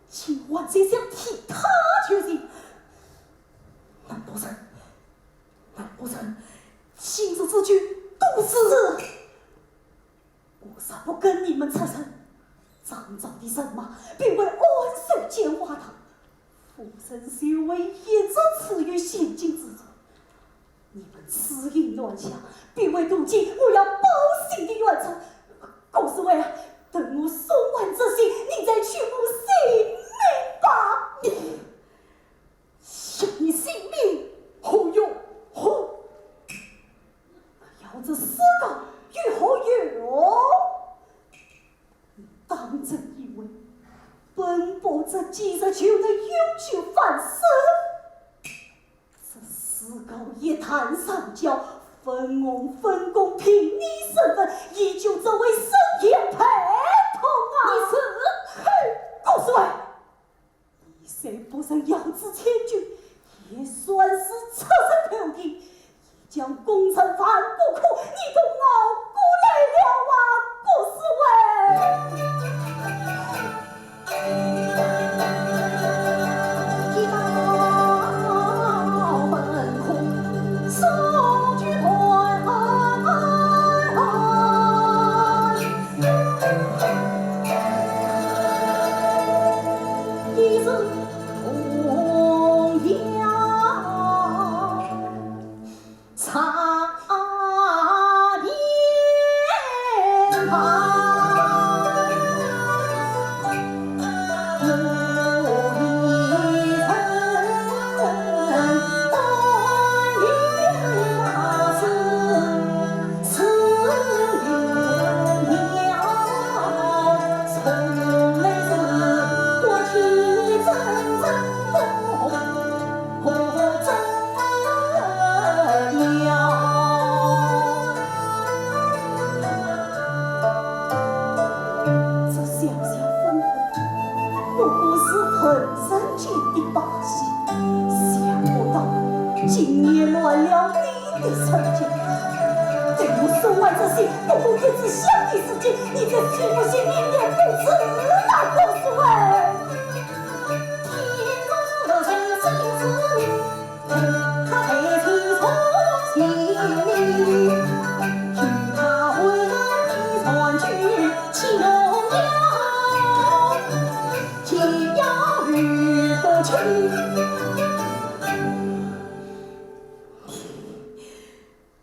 竟还在想替他求情？难不成，难不成，今日之举都是……我若不跟你们出城，张昭的人马必会暗守奸瓦堂，夫人就会一直处于险境之中。 你们此行南下，必会途经我要报信的袁绍。顾侍卫啊，等我送完这信，你再取我性命吧。你，要你性命何用？何？要这诗稿又何用？你当真以为奔波这几日就能永久翻身？ 这诗稿一旦上交，分红分功，凭你身份，依旧只为生嫌陪同啊！你是……嘿，顾侍卫，你虽不曾要此千金，也算是出身头地，已将功臣万骨枯，你都熬过来了啊，顾侍卫！ 这小小分文，不过是文人间的把戏，想不到竟也乱了你的身家。对我送完这信，不过一炷香的时间，你这畜生，你面不知道我是谁。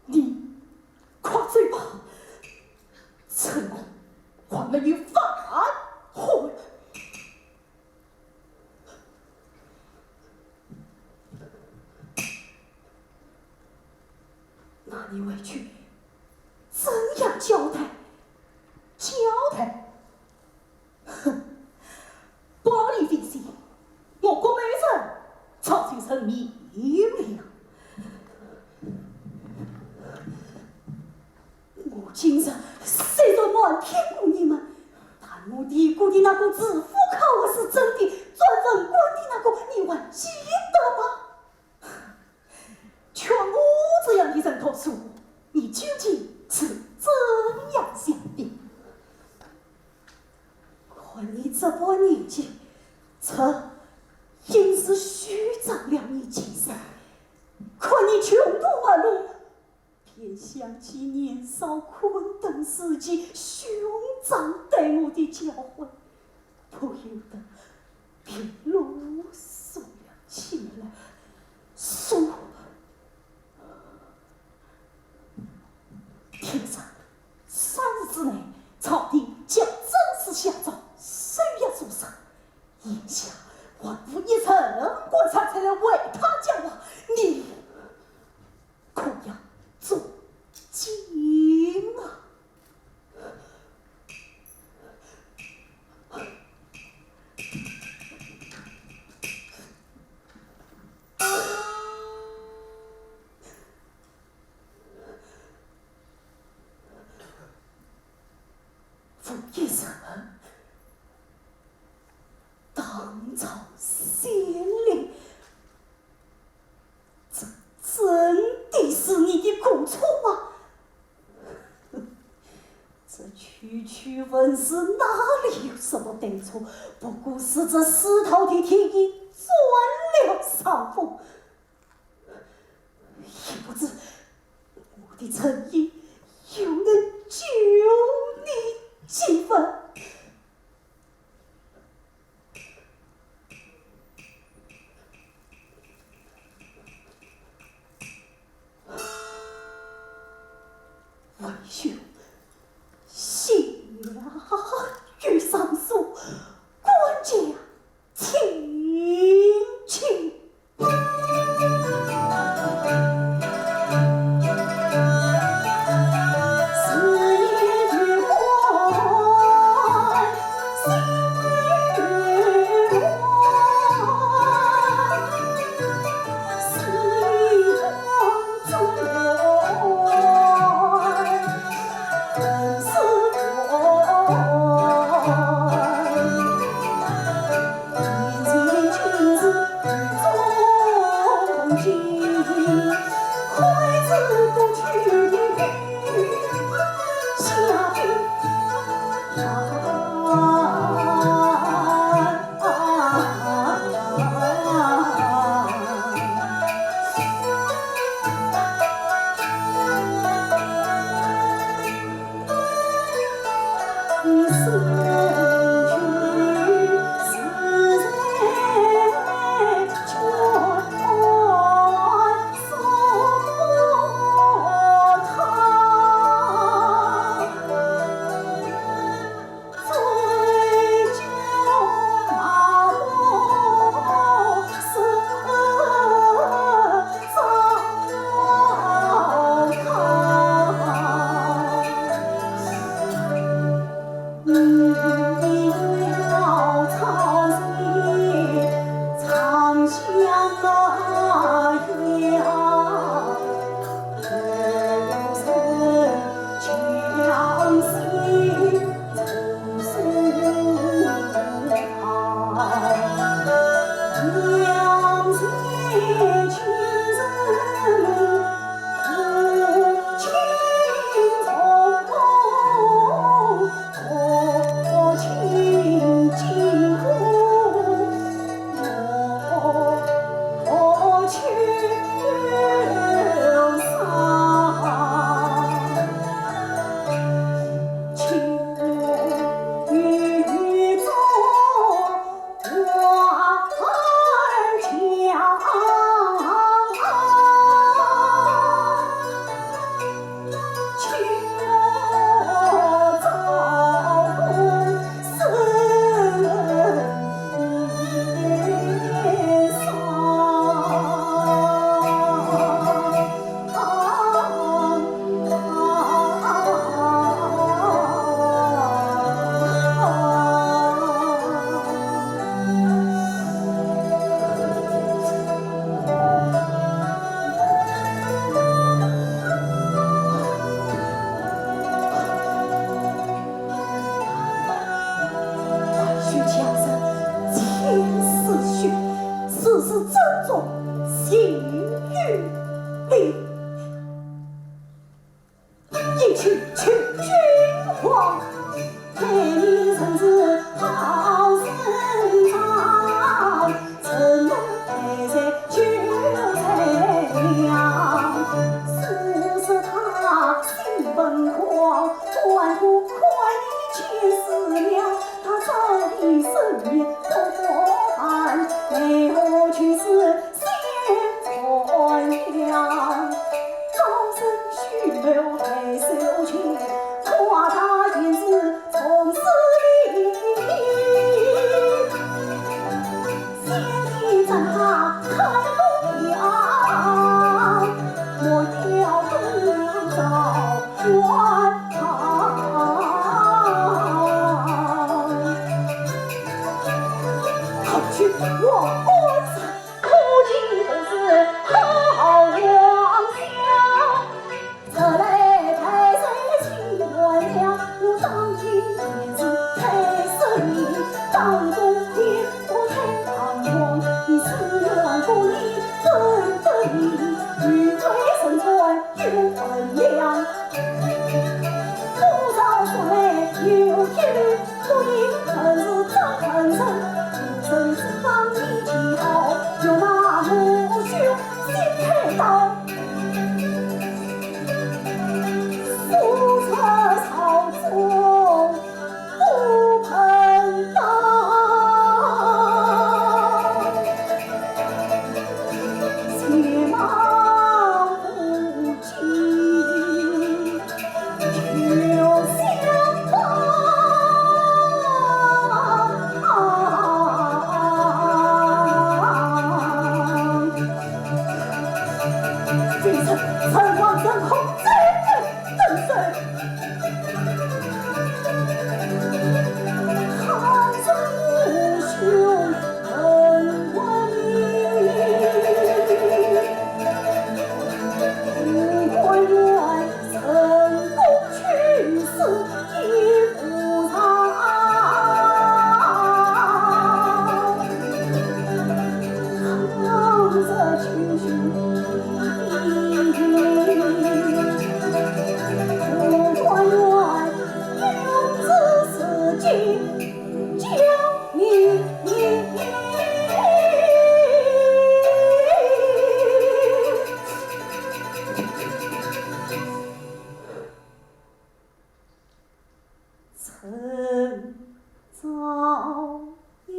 你快走吧，趁我还没有反悔。 那你回去怎样交代？交代？哼，保你费心，我顾美人早就认命了。 我今日虽然瞒骗过你们，但我提过的那个知府考核是真的，转文官的那个，你还记得吗？像我这样的人读书，你究竟是怎样想的？看你这把年纪，这应是虚长了你几岁。看你穷途末路， 便想起年少困顿时节兄长对我的教诲，不由得便落索了起来。说，天上三日之内，朝廷将正式下诏收押苏三。眼下还无一人敢站出来为他讲话，你 可要做精啊！这区区文字哪里有什么对错？不过是这世道的天意钻了上风。也不知我的诚意又能救你几分。 文兄，信呀，与尚书，官家请起。许家人，千丝许，此事正中情与理。一曲求君王，配你人子好生长。 人们陪在酒菜上，是说他性奔狂，官府看你千丝娘，他早已生面不过半，奈何就是心传香。高声许谋害首卿，夸大言辞 从此以后，先帝将他开封阳，莫要分了赵元朝。可去我安上，可见不是好皇相。 这来太岁请官了，我当今也是太岁，当中也不太堂皇，你是两个你真的你，与会神官有分量。多少说人早已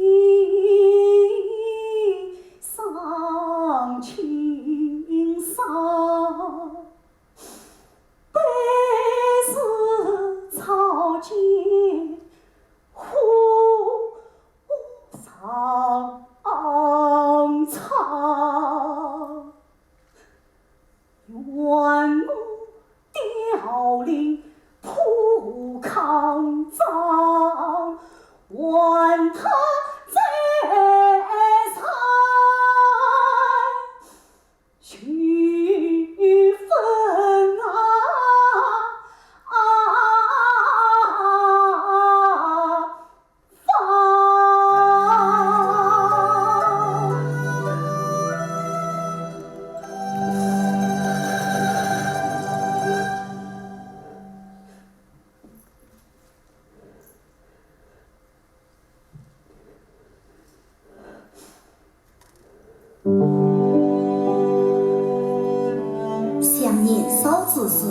上青山，悲似草间枯 上苍。愿我凋零破康庄，还他再上 秋分啊，啊，芳。 想年少之时，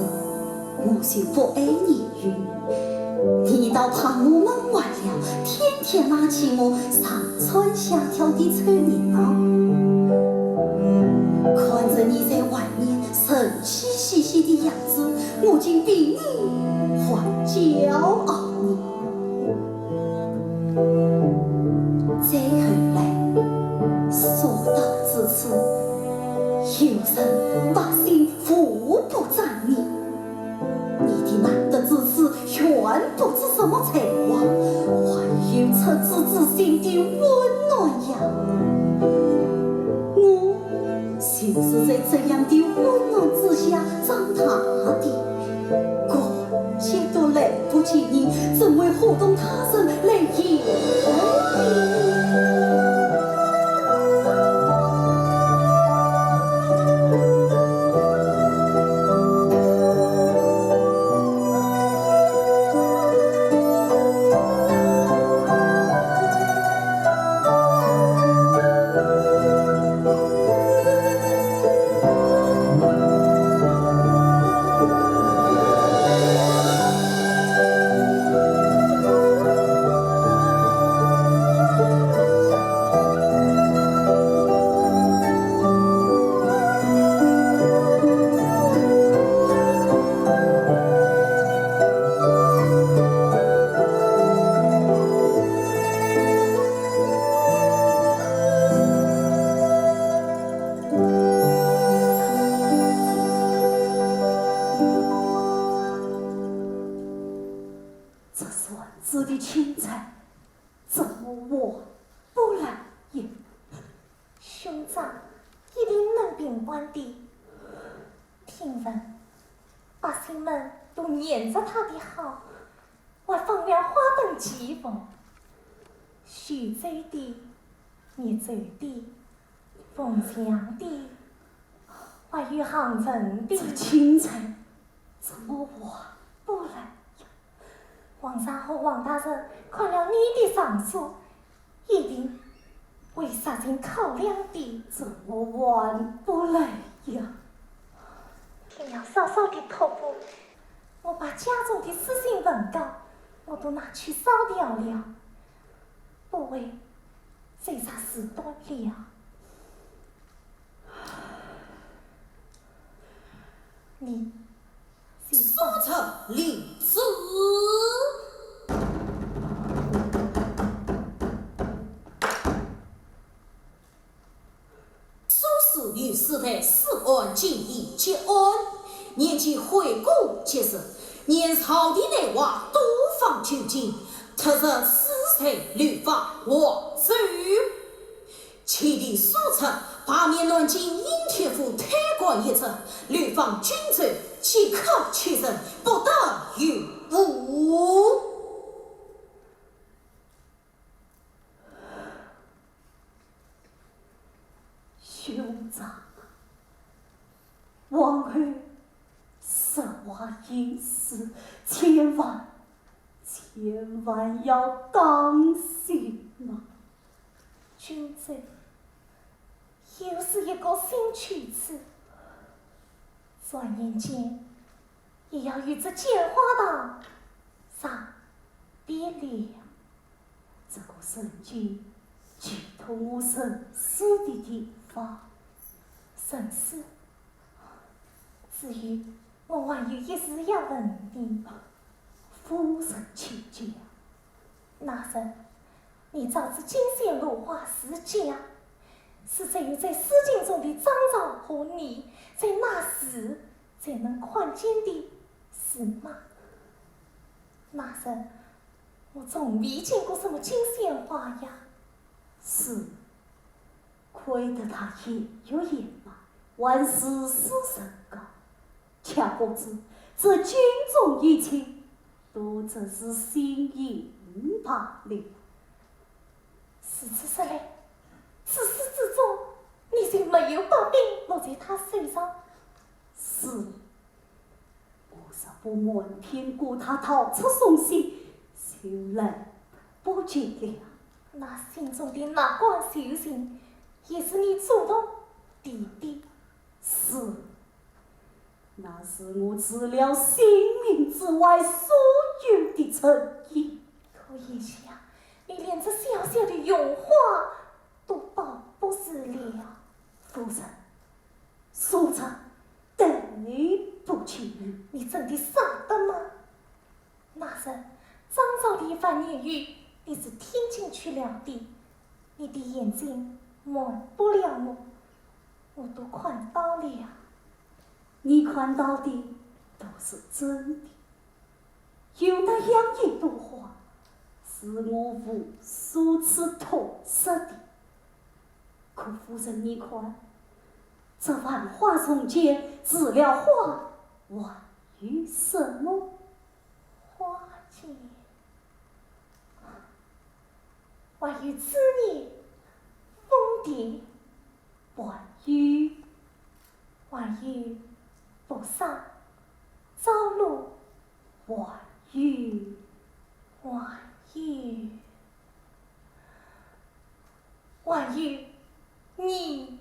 我就不谙言语，你倒怕我闷坏了，天天拉起我上蹿下跳的凑热闹。看着你在外面神气兮兮的样子，我竟比你还骄傲呢。 再后来，说到至此，有人百姓无不赞你。你的难得之处，全不止什么才华，还有赤子之心的温暖呀。我 就是在这样的温暖之下长大的，感激都来不及，你怎会糊弄他人来言语？ 这船子的青菜怎么还不来呀？兄长一定能平安的。听闻百姓们都念着他的好，还放了花灯祈福。徐州的、热州的、凤翔的，还有杭州的。这青菜怎么还不来呀？皇上和王大人看了你的上书，一定为实情考量的。怎么还不来呀？听了嫂嫂的托付，我把家中的书信文稿，我都拿去烧掉了，不会再查事端了。你先放。苏州令子。苏氏与四代世案，今已结案，年纪会过七十，念朝廷内外多方求情，特赦四代流放黄州。 前来苏州，罢免南京应天府贪官一职，流放荆州，即刻起身，不得有误。兄长，往后说话行事，千万，千万要当心啊！ 荆州又是一个新圈子，转眼间也要与这建华堂上曾经寄托我沉思的地方。沉思？子瑜，我还有一事要问你。夫人请讲。那日，你造次金线落花是假，是只有在诗经中的张昭和你在那时才能看见的，是吗？那日，我从未见过什么金线花呀。是，亏得他也有眼嘛，还是诗人家。 巧公子，这金钟一磬，都只是心意罢了。如此说来，自始至终，你就没有把柄落在他手上？是，我若不瞒天过他逃出宋县，就来不及了。那信中的那封书信，也是你主动递的？是。 那是我除了性命之外所有的诚意。可惜啊，你连这小小的荣华都保不住了。夫人，苏哲，对不起你。你真的舍得吗？那日，张昭的一番言语，你是听进去了的。你的眼睛瞒不了我，我都看到了。 你看到的都是真的，有那样一朵花，是我无数次痛失的。可夫人你看，这万花丛间除了花，还有什么？花间，还有枝叶、蜂蝶，还有 还有菩萨、朝露，还有，还有，还有你